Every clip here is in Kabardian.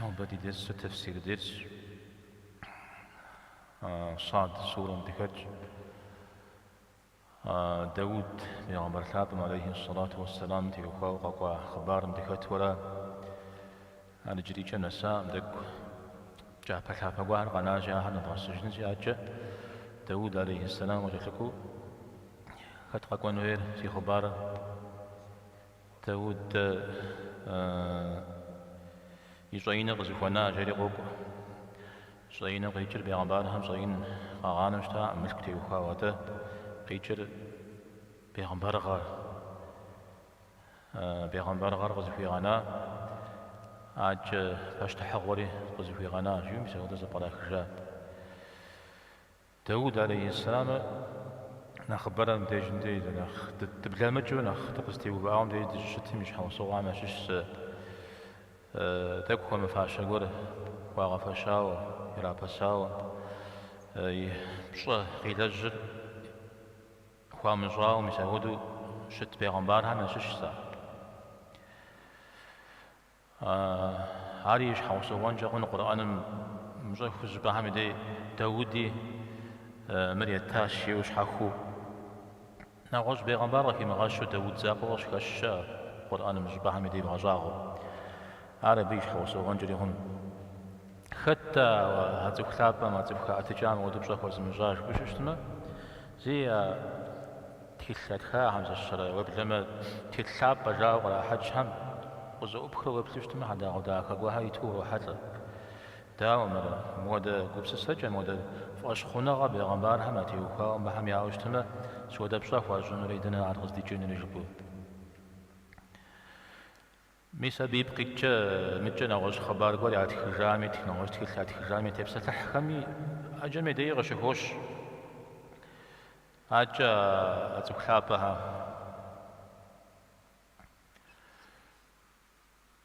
Нобэ ди дерсыр тэфсир дерсщ. Сад сурэм дыхэтщ. Дауд бегъымбар лъапӏэм алейхи сэлату уэсселам теухуауэ къэкӏуа хъыбарым дыхэтуэрэ ар иджыри и кӏэм нэсакъым, тӏэкӏу кӏапэ-лъапэ гуэрхэр къэнащи, ахэр нэдгъэсыжынщи, адэкӏэ Дауд алейхи сэлам къыкӏэлъыкӏуэу хэт къэкӏуэн хуейр зи хъыбарыр? Дауд и щӏэиныр къызыхуэна жери къокӏуэ. Щӏэиным къикӏыр бегъымбархэм щӏэин къагъанэу щытакъым, мылъку теухуауэ, атӏэ къикӏыр бегъымбарыгъэр. Бегъымбарыгъэр къызыхуигъэна, адэкӏэ пащтыхьыгъуэри къызыхуигъэна, жиӏэу мис апхуэдэу зэпкърахыжа. Дауд алейхьиссэламыр нэхъыбэрэ мыбдежым дей нэхъ дыблэмыкӏыу нэхъ дыкъызытеувыӏауэ мыбдеж дыщыщытым и щхьэусыгъуэхэм ящыщ зы тӏэкӏу хуэмыфащэ гуэр хуагъэфэщауэ, ирапэсауэ, и пщӏэ къилэжьыр хуамыщӏауэ мис апхуэдэу щыт бегъымбархэм ящыщщ ар. Ар и щхьэусыгъуэнкӏэ хъун Къурӏэным мыщӏэху щӏыпӏэхэм и дей Дауди мыр еттащ жиӏэу щхьэхуэу. Нэгъуэщӏ бегъымбар къыхимыгъэщу Дауд закъуэ къыщыхэщ щыӏэ Къурӏэным щӏыпӏэхэм и дей бгъэщӏагъуэу. Ар абы и щхьэусыгъуэнкӏэри хъун. Хэт а цӏыху лъапӏэм, а цӏыху хэӏэтыкӏам апхуэдэу пщӏэ хуэзымыщӏа жыпӏэу щытмэ, зи а тхылъ ятхахэм зыщэрэ, уеблэмэ тхылъ лъапӏэ жаӏэу кърахьэкӏхэм къызэӏупхрэ уеплъу щытмэ, хьэдэгъуэдахэ гуэрхэр иту урохьэлӏэ. Дауэ мыр, мыуэдэ гупсысэкӏэ, мыуэдэ фӏэщхъуныгъэ бегъымбархэм ятеухуауэ мыхэм яӏэу щытмэ, сыт хуэдэ пщӏэ хуащӏынури, дэнэ ар къыздикӏынури жыпӏэу. Мис абы ипкъ иткӏэ, мыдкӏэ нэгъуэщӏ хъыбар гуэр ятхыжами, нэгъуэщӏ тхылъ ятхыжами тепсэлъыхьхэми, ӏэджэм и деи къыщыхощ. Адэкӏэ а цӏыху лъапӏэхэм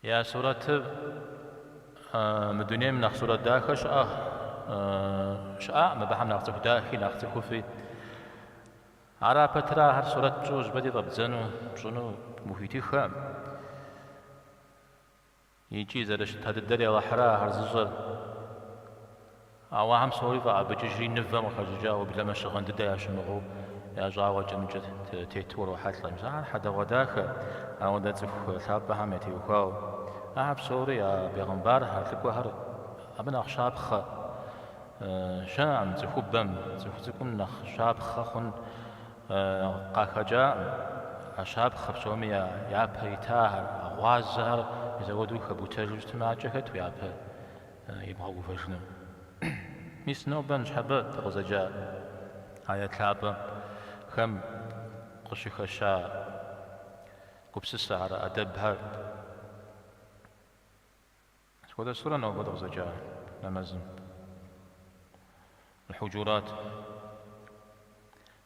я сурэтыр мы дунейм нэхъ сурэт дахэ щыӏэ щыӏэкъым, абыхэм нэхъ цӏыху дахи, нэхъ цӏыхуфӏи. Ара пэтрэ ахэр сурэт пщӏыуэ щӏыпӏэ дей фӏэбдзэну, пщӏыну ухуитыххэкъым. Икӏи зэрыщыта дыдэри Алыхьра ахэр зыщӏэр. Ауэ ахэм псори фӏэӏэбыкӏыжри нывэм къыхэщӏыкӏа, уеблэмэ щыгъын дыдэ ящымыгъыу ящӏауэ кӏэмыкӏэ тету урохьэлӏэ. Мис ахэр хьэдэгъуэдахэ, ауэдэ цӏыху лъапӏэхэм ятеухуауэ. Ахэр псори я бегъымбархэр, лӏыкӏуэхэр абы нэхъ щапхъэ щыӏэкъым, цӏыхубэм, цӏыху цӏыкӏум нэхъ щапхъэ хъун къахэкӏакъым. А щапхъэ псоми я япэ итахэр, а гъуазэхэр мис апхуэдэу хэбутэжу щытмэ, адэкӏэ хэт уи япэ ибгъэувэжыну? Мис нобэ ныщхьэбэ дыкъызэджа аят лъапӏэхэм къыщыхэща гупсысэхэр, ӏэдэбхэр. Сыт хуэдэ сурэ нобэ дыкъызэджа нэмэзым? Аль-Худжурат.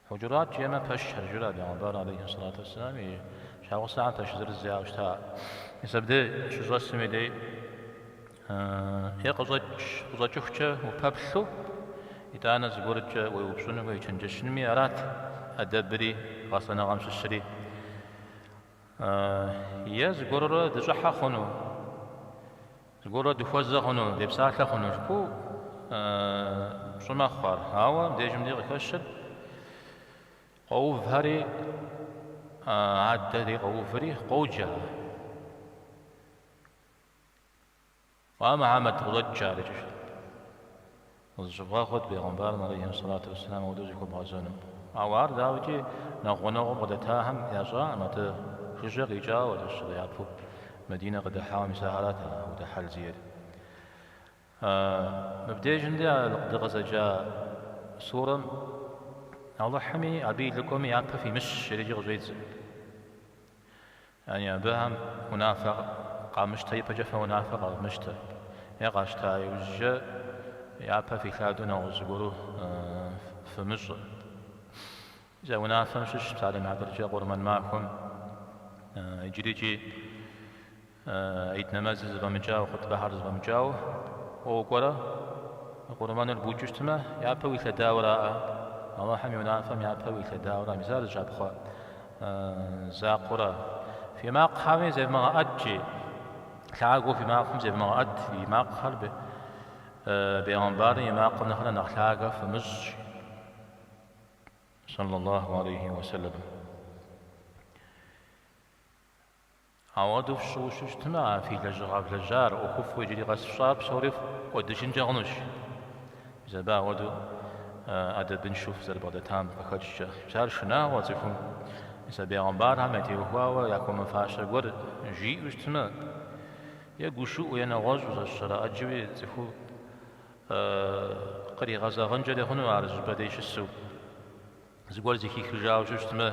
Худжурат жиӏэмэ пэшхэр жыра бегъымбар алейхи сэлату уэсселам и щхьэгъусэхэм пэш зырыз яӏэу щыта. Мис абдей щыщӏэсым и дей е къыщӏэкӏ, къыщӏэкӏыхукӏэ упэплъу, итӏанэ зыгуэркӏэ уеупщӏыну, уечэнджэщынми арат ӏэдэбри, гъэсэныгъэм щыщри. Е зыгуэрурэ дыщӏыхьэ хъуну, зыгуэрурэ дыхуэзэ хъуну, депсалъэ хъуну жыпӏэу пщӏы мэхъу ар. Ауэ мыбдежым дей къыхэщыр къоувхэри, адэ дей къоуври къоджэ. Уа Мухьэмэд, къыщӏэкӏ ар иджы. Къызыщывгъэхъут бегъымбарым алейхи сэлату уэсселам апхуэдэу зыхуэбгъэзэну. Ауэ ар дауикӏи нэхъ гъунэгъум къыдэтахэм ящӏакъым, атӏэ жыжьэ къикӏауэ, зыщыгъ япэу Мадинэ къыдыхьауэ мис ахэрат апхуэдэ хьэл зиӏэр. Мыбдежым де дыкъызэджа сурэм Алыхьми абы и лӏыкӏуэми япэ фимыщ жерикӏи къыщӏедзэ. Яни абыхэм унафэ къамыщтэ ипэкӏэ фэ унафэ къэвмыщтэ. Е къащта иужькӏэ япэ филъадэу нэгъуэщӏ зыгуэру фымыщӏэ. Мис а унафэм щыщ псалъэм и хьэтыркӏэ къурмэн махуэм иджырикӏи Ид нэмэзыр зэфӏэмыкӏауэ, хъутӏбэхэр зэфӏэмыкӏауэ уэ укӏуэрэ къурмэныр букӏыу щытмэ, япэ уилъэдауэраӏэ, Алыхьым и унафэм япэ уилъэдауэра, мис ар зы щапхъэ закъуэра. Фи макъхэми зевмыгъэӏэт, жи. Лъагэу фи макъым зевмыгъэӏэт, фи макъхэр бегъымбарым и макъым нэхърэ нэхъ лъагэ фымыщӏ, сэллаллаху алейхи уэсэлэм. Ауэдэу фщӏыуэ щытмэ, а фи лэжьыгъэ влэжьар, ӏуэхуфӏу иджыри къэс фщӏар псори кӏуэдыжынкӏэ хъунущ. Мис абы ауэдэу ӏэдэбыншэу фызэрыбгъэдэтам къыхэкӏкӏэ. Мис ар шынагъуэ цӏыхум. Мис а бегъымбархэм ятеухуауэ яхуэмыфащэ гуэр жиӏэу щытмэ, е гушыӏэу, е нэгъуэщӏу зэщэрэ ӏэджэуи цӏыхур къригъэзэгъынкӏэри хъуну ар зыщӏыпӏэ дей щысу. Зыгуэр зэхихыжауэ щытмэ,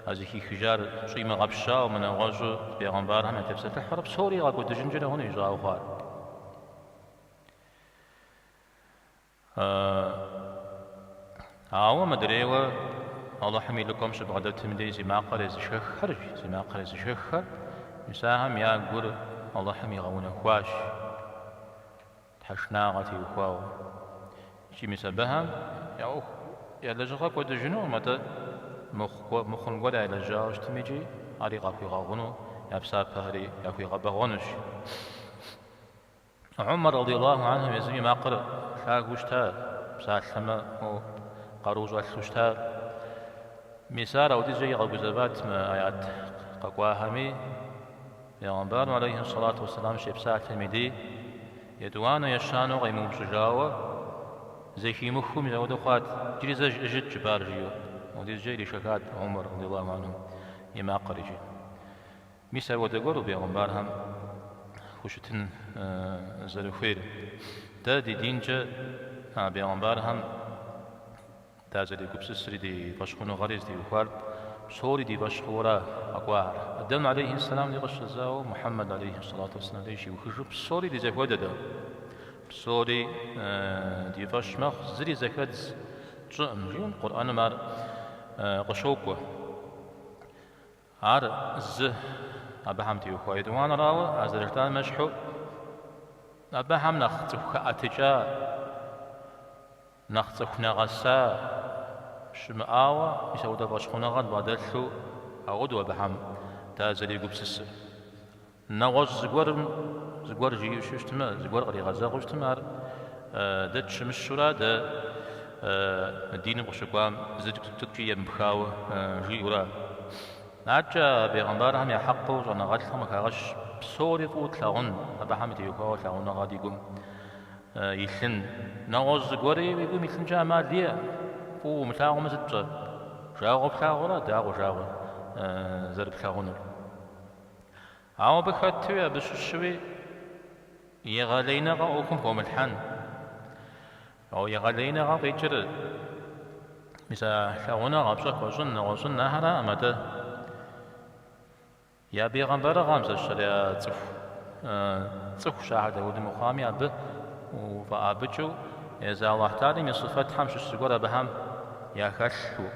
а зэхихыжар щӏимыгъэпщауэ мынэгъуэщӏу бегъымбархэм ятепсэлъыхьурэ псори игъэкӏуэдыжынкӏэри хъуну ищӏауэ хъуар. Ауэ мыдрейуэ Алыхьым и лӏыкӏуэм щыбгъэдэтым дей зи макъыр езышэххэр, зи макъыр езышэххэр, мис ахэм я гур Алыхьым игъэунэхуащ. Тхьэшынагъэ теухуауэ. Икӏи мис абыхэм я ӏуэху, я лэжьыгъэ кӏуэдыжынукъым, атӏэ мыхъун гуэр ялэжьауэ щытми икӏи ари къахуигъэгъуну, я псапэхэри яхуигъэбэгъуэнущ. Умар радиаллаху анху езым и макъыр лъагэу щыта, псалъэмэ, къару щӏэлъу щыта. Мис ар ауэдизкӏэ игъэгузэват мы аят къэкӏуахэми. Бегъымбарым алейхи сэлату уэсэлам щепсалъэм и дей, етӏуанэу, ещанэу къемыупщӏыжауэ, зэхимыхыу мис ауэдэу хъуат, иджыри зэ жыӏэжыт жыпӏар жиӏэу. Ауэдизкӏэ иришэхат Умар радиаллаху анху и макъыр икӏи. Мис апхуэдэ гуэру бегъымбархэм хущытын зэрыхуейр. Дэ ди динкӏэ а бегъымбархэм Дазэрегупсысри ди фӏэщхъуныгъэри зытеухуар псори ди фӏэщ хъууэра къэкӏуахэр. Адэм алейхи сэлам дей къыщыщӏэдзауэ Мухьэммэд алейхи сэлату уэсэлам дей щиухыжу псори ди зэхуэдэ дэ. Псори ди фӏэщ мэхъу, зыри зэхэдз тщӏыӏым, жиӏэм Къурӏэным ар къыщокӏуэ. Ар зы абыхэм теухуа. Етӏуанэрауэ, а зэрыжытӏам ещхьу, абыхэм нэхъ цӏыху хэӏэтыкӏа, Нэхъ цӏыху нэгъэса щымыӏауэ, мис апхуэдэ фӏэщхъуныгъэ дбгъэдэлъу ауэдэу абыхэм дазэрегупсысыр. Нэгъуэщӏ зыгуэрым зыгуэр жиӏэу щытмэ, зыгуэр къригъэзэгъыу щытмэ, ар дэ тщымыщурэ дэ диным къыщыкӏуам зы цӏыкӏукӏи емыпхауэ жиӏэура. Адэкӏэ а бегъымбархэм я хьэкъыу щӏэныгъэлӏхэм къыхагъэщ псори фӏыуэ тлъагъун, абыхэм теухуауэ лъагъуныгъэ ди гум Илъын. Нэгъуэщӏ зыгуэри уи гум илъынкӏэ ӏэмал иӏэ. Фӏыуэ умылъагъумэ сыт пщӏэр? Жагъуэ плъагъурэ, дауэ жагъуэ зэрыплъагъунур? Ауэ абы хэтуи, абы щыщуи егъэлеиныгъэ ӏуэхум хомылъхьэн. Ауэ егъэлеиныгъэм къикӏыр мис а лъагъуныгъэ пщӏэ хуэщӏын, нэгъуэщӏын ахэракъым, атӏэ. Я бегъымбарыгъэм зэщэр я цӏыху цӏыхущ ахэр дауэдэу мыхъуами, абы уфӏэӏэбыкӏыу езы Аллахь Тэхьэлам и сыфэтхэм щыщ зыгуэр абыхэм яхэлъу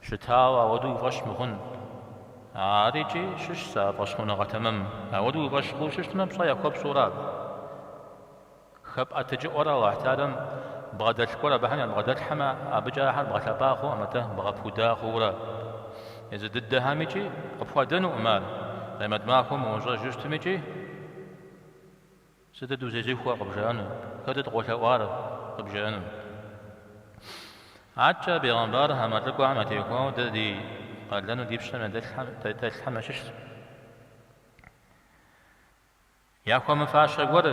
щытауэ ауэдэу уи фӏэщ мыхъун. Ар икӏи щыщщ а фӏэщхъуныгъэ тэмэм. Ауэдэу уи фӏэщ хъуу щытмэ, пщӏэ яхуэпщӏура? Хэпӏэтыкӏыӏуэрэ Аллахь Тэхьэлам бгъэдэлъ гуэр абыхэм ябгъэдэплъхьэмэ, абыкӏэ ахэр бгъэлъэпӏа хъуӏым, атӏэ бгъэпуда хъуурэ. Езы дыдэхэм икӏи къыпхуадэнукъым ар, Къемэт махуэм уощӏэжу щытым икӏи сытыт узезыхуэр къыбжаӏэну, хэтыт къолъэӏуар къыбжаӏэну. Адэкӏэ бегъымбархэм, а лӏыкӏуэхэм ятеухуауэ дэ ди къалэну ди пщэм дэлъхэм ящыщщ. Яхуэмыфащэ гуэр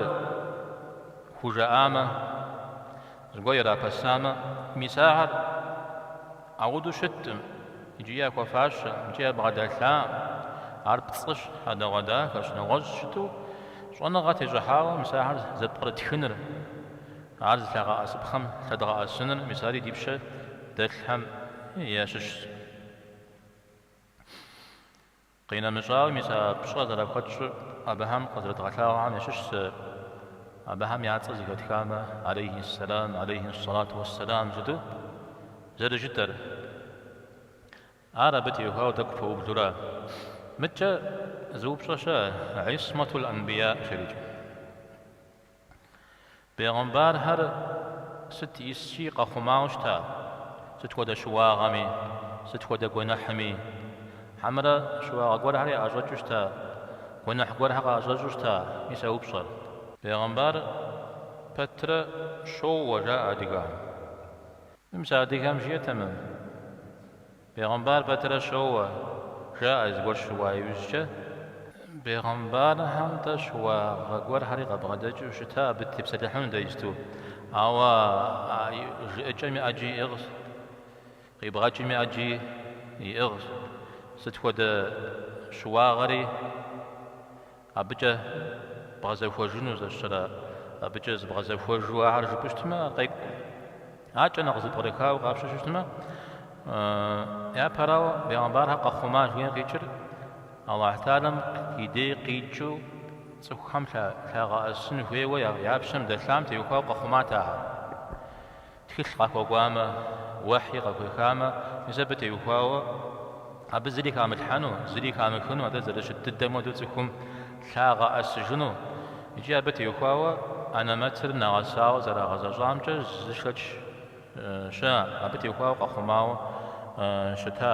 хужаӏамэ, зыгуэр ирапэсамэ, мис ахэр ауэдэу щыткъым, икӏи яхуэфащэкъым, икӏи ябгъэдэлъакъым. Ар пцӏыщ, хьэдэгъуэдахэщ, нэгъуэщӏ щыту щӏэныгъэ тещӏыхьауэ мис ахэр зэпкърытхыныр, ар зылъагъэӏэсыпхъэм лъэдгъэӏэсыныр, мис ари ди пщэ дэлъхэм ящыщщ. Къинэмыщӏауэ, мис а пщӏэ зэрахуэтщӏыр абыхэм къызэрыдгъэлъагъуэхэм ящыщщ абыхэм я цӏэ зэхэтхамэ, алейхи сэлам, алейхи сэлату уэсселам жытӏэу зэрыжытӏэр. Ар абы теухуауэ тӏэкӏу пэублура. Мыдкӏэ зы упщӏэ щыӏэ, Исматул Анбия жерикӏ. Бегъымбархэр сыт ищӏыскӏи къэхъумауэ щыта, сыт хуэдэ щыуагъэми, сыт хуэдэ гуэныхьми, хьэмэрэ щыуагъэ гуэрхэр яӏэщӏэкӏыу щыта? Гуэныхь гуэрхэр къаӏэщӏэкӏыу щыта? Мис а упщӏэр. Бегъымбар пэтрэ щоуэ, жаӏэ адыгэхэм. Мис адыгэм жиӏэтэмэ, бегъымбар пэтрэ щоуэ, жаӏэ зыгуэр щыуа иужькӏэ. Бегъымбархэм-тӏэ щыуагъэ гуэрхэри къабгъэдэкӏыу щыта, абы тепсэлъыхьыну дэ иджыту. Ауэ а жыӏэкӏэми ӏэджи иӏыгъщ, къибгъэкӏми ӏэджи иӏыгъщ. Сыт хуэдэ щыуагъэри Абыкӏэ бгъэзэхуэжыну сэ сщӏэрэ, абыкӏэ зыбгъэзэхуэжу ахэр жыпӏэу щытмэ, ар къекӏукъым. Акӏэ нэхъ зэпкърыхауэ къапщтэу щытмэ, япэрауэ, бегъымбархэр къэхъума жыхуиӏэм къикӏыр Аллахь Тэхьэлам и дей къикӏыу цӏыхухэм лъагъэӏэсын хуейуэ я пщэм дэлъам теухуауэ къэхъумат ахэр. Тхылъ къахуэкӏуамэ, уэхьи къахуехамэ, мис абы теухуауэ абы зыри хамылъхьэну, зыри хамыхыну, атӏэ зэрыщыт дыдэм хуэдэу цӏыхум лъагъэӏэсыжыну. Икӏи абы теухуауэ анэмэтыр нэгъэсауэ зэрагъэзэщӏамкӏэ зы шэч щыӏэ, абы теухуауэ къэхъумауэ щыта.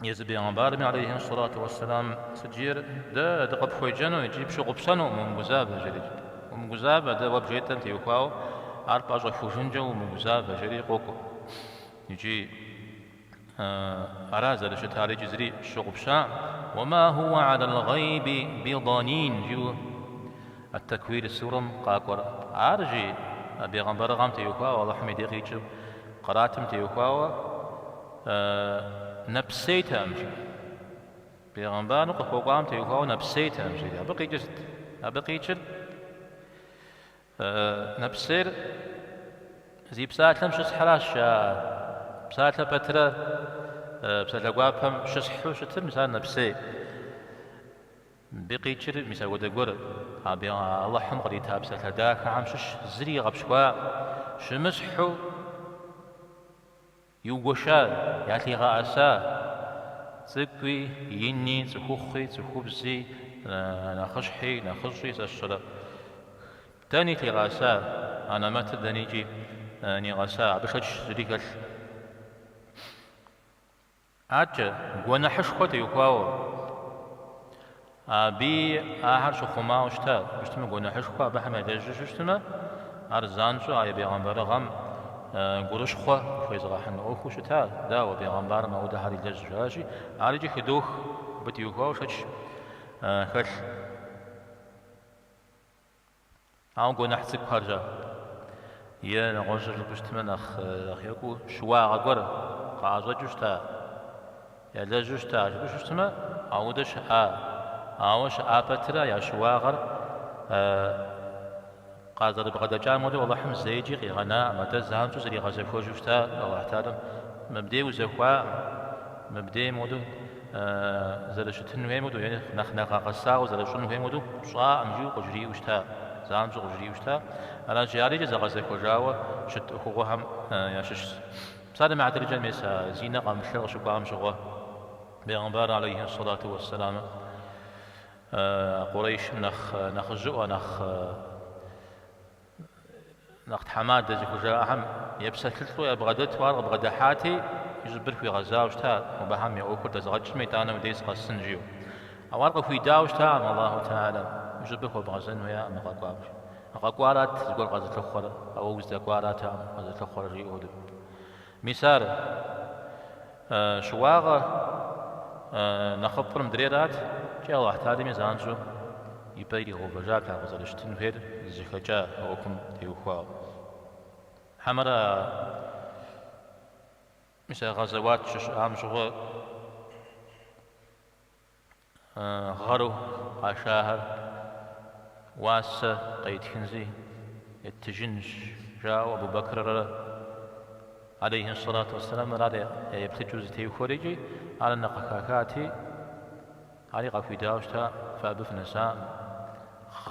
Езы бегъымбарми, алейхи сэлату уэсселам, сыт жиӏэр? Дэ дыкъыпхуеджэну икӏи пщыгъупщэнукъым, умыгузавэ, жери. Умыгузавэ, дэ уэ бжетӏэм теухуауэ ар пӏэщӏэхужынкӏэ умыгузавэ, жери къокӏуэ. Икӏи ара зэрыщытар икӏи зыри щыгъупщакъым. Уэма хуа алал гъайби биданин, жиӏэу Ат-Тэквир сурэм къакӏуэр. Ар, жи, а бегъымбарыгъэм теухуауэ, Алыхьым и дей къикӏыу къратым теухуауэ, Нэпсейтэкъым, жи. Бегъымбарым къыхуэкӏуам теухуауэ нэпсейтэкъым, жери. Абы къикӏыр сыт? Абы къикӏыр нэпсейр зи псалъэм щысхьращ, жаӏэ. Псалъэ пэтрэ псалъэ гуапэм щысхьу щытыр, мис ар нэпсей. Мыбы къикӏыр мис апхуэдэ гуэр, абы Алыхьым кърита псалъэ дахэхэм щыщ зыри игъэпщкӏуа, щымысхьу, Иугуэша, ялъигъэӏэса цӏыкӏуи, ини, цӏыхухъуи, цӏыхубзи, нэхъыщхьи, нэхъыщӏи, сэ сщӏэрэ. Дэни лъигъэӏэса, анэмэтыр дэникӏи нигъэса, абы шэч зыри хэлъ. Адэкӏэ, гуэныхьышхуэ теухуауэ. Абыи ахэр щыхъумауэ щыта, щытмэ, гуэныхьышхуэ абыхэм ялэжьу щытмэ, ар занщӏэу а бегъымбарыгъэм гурыщхъуэ хуезыгъэхьын ӏуэхуу щыта, дауэ бегъымбарым ауэдэхэр илэжь жаӏащи, ар икӏи хыдох, абы теухуауэ шэч хэлъ. Ауэ гуэныхь цӏыкӏухэр щэ? Е нэгъуэщӏыр жыпӏэу щытмэ, нэхъ екӏуу щыуагъэ гуэр къаӏэщӏэкӏыу щыта, ялэжьу щыта жыпӏэу щытмэ, ауэдэ щыӏа. Ауэ щыӏа пэтрэ я щыуагъэр къазэрыбгъэдэкӏам хуэдэу Алыхьым зэикӏи къигъэнаӏым, атӏэ занщӏэу зэригъэзэхуэжу щыта Алыхь Тэхьэлам. Мыбдей узэхуаӏым, мыбдей мыуэдэу зэрыщытын хуейм хуэдэу е нэхъ нэгъэсауэ зэрыщӏын хуейм хуэдэу пщӏаӏым жиӏэу къыжриӏэу щыта, занщӏэу къыжриӏэу щыта. Аращи, ар икӏи зэгъэзэхуэжауэ щыт ӏуэхугъуэхэм ящыщщ. Псалъэм и хьэтыркӏэ мес а зи нэ къэмыплъыр къыщыкӏуам щыгъуэ, бегъымбар алейхи сэлату уэсселам Къурейшым нэхъ нэхъыжьыӏуэ, нэхъ Нэхъ тхьэмадэ зыхужаӏэхэм епсэлъылӏэу ябгъэдэту ар къыбгъэдыхьати, и щӏыбыр хуигъэзауэ щыта, мобыхэм я ӏуэхур дэзгъэкӏмэ, итӏанэ уи дей сыкъэсын, жиӏэу. Ауэ ар къыхуидауэ щытакъым Аллаху Тэхьэлам, уи щӏыбыр хуэбгъэзэн хуеякъым мы къэкӏуам. А къэкӏуарат зыгуэр къэзылъыхъуэр, а уэ уздэкӏуаратэкъым къэзылъыхъуэр, жиӏэу хуэдэу. Мис ар. Щыуагъэ нэхъыфӏыр мыдрейрат, икӏи Алыхь Тэхьэлами занщӏэу и пӏэ иригъэувэжат ар къызэрыщытын хуейр зыхэкӏа ӏуэхум теухуауэ. Хьэмэрэ мис а гъэзэуат щыщыӏам щыгъуэ Гъэру къашахэр уасэ къейтхынщи, еттыжынщ, жаӏэу Абу Бэкррэ алейхи сэлату уэсселамрэ ар я еплъыкӏэу зэтехуэр икӏи ар нэхъ къыхахати, ари къахуидауэ щыта, фэ абы фынэсакъым,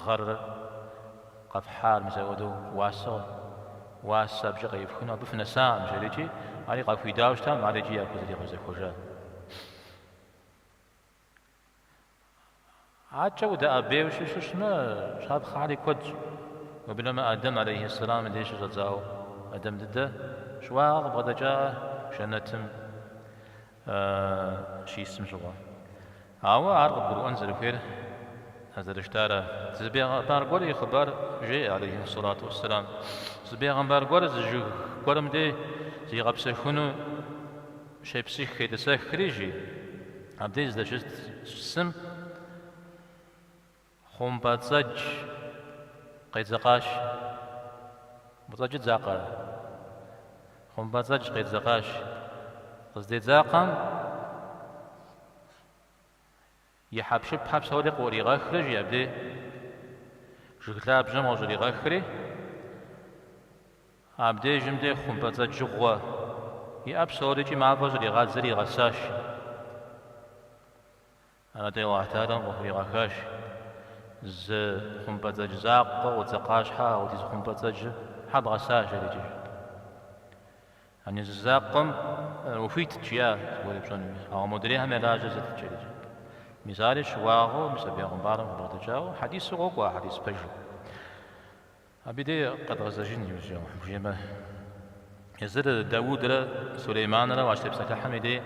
гъэрыр къэфхьар мис апхуэдэу уасэ, уасэ абыкӏэ къеифхыну абы фынэсакъым, жери икӏи ари къахуидауэ щытам, ар икӏи яхузэригъэзэхуэжа. Адэкӏэ удэӏэбейуэ щыщытмэ, щапхъэхэри куэдщ. Уеблэмэ Адэм алейхи сэлам и деж щыщӏэдзауэ, Адэм дыдэ щыуагъэ къыбгъэдэкӏа жэнэтым щисым щыгъуэ. Ауэ ар къыбгурыӏуэн зэрыхуейр а зэрыщытара. Зы бегъымбар гуэр и хъыбар жеӏэ, алейхи сэлату уэсселам. Зы бегъымбар гуэр зы жыг гуэрым дей зигъэпсэхуну щепсых етӏысэхри, жи, абдей здэщысым хъумпӏэцӏэдж къедзэкъащ. Хъумпӏэцӏэджыр дзакъэ. Хъумпӏэцӏэдж къедзэкъащ. Къыздедзакъэм и хьэпшыпхэр псори къыӏуригъэхри, жи, абдей жыг лъабжьэм къыщӏригъэхри, абдежым дей хъумпӏэцӏэджыгъуэ иӏэ псорикӏи мафӏэ щӏригъадзэри игъэсащ. Арати, Алыхь Тэхьэлам къыхуригъэхащ зы хъумпӏэцӏэдж закъуэ къодзэкъа щхьа, апхуэдиз хъумпӏэцӏэджыр щхьэ бгъэса жери икӏи. Ани зы закъуэм ухуитт жиӏа зыгуэр епщӏэнуи, ауэ модрейхэм я лажьэр сытыт жери икӏи. Мис ари щыуагъэу, мис а бегъымбарым къыбгъэдэкӏауэ, хьэдису къокӏуэ а хьэдис пэжыр. Абы дей къэдгъэзэжын иужькӏэ, Алыхьым жиӏэмэ, езыр Даудрэ Сулейманрэ уащытепсэлъыхьым и дей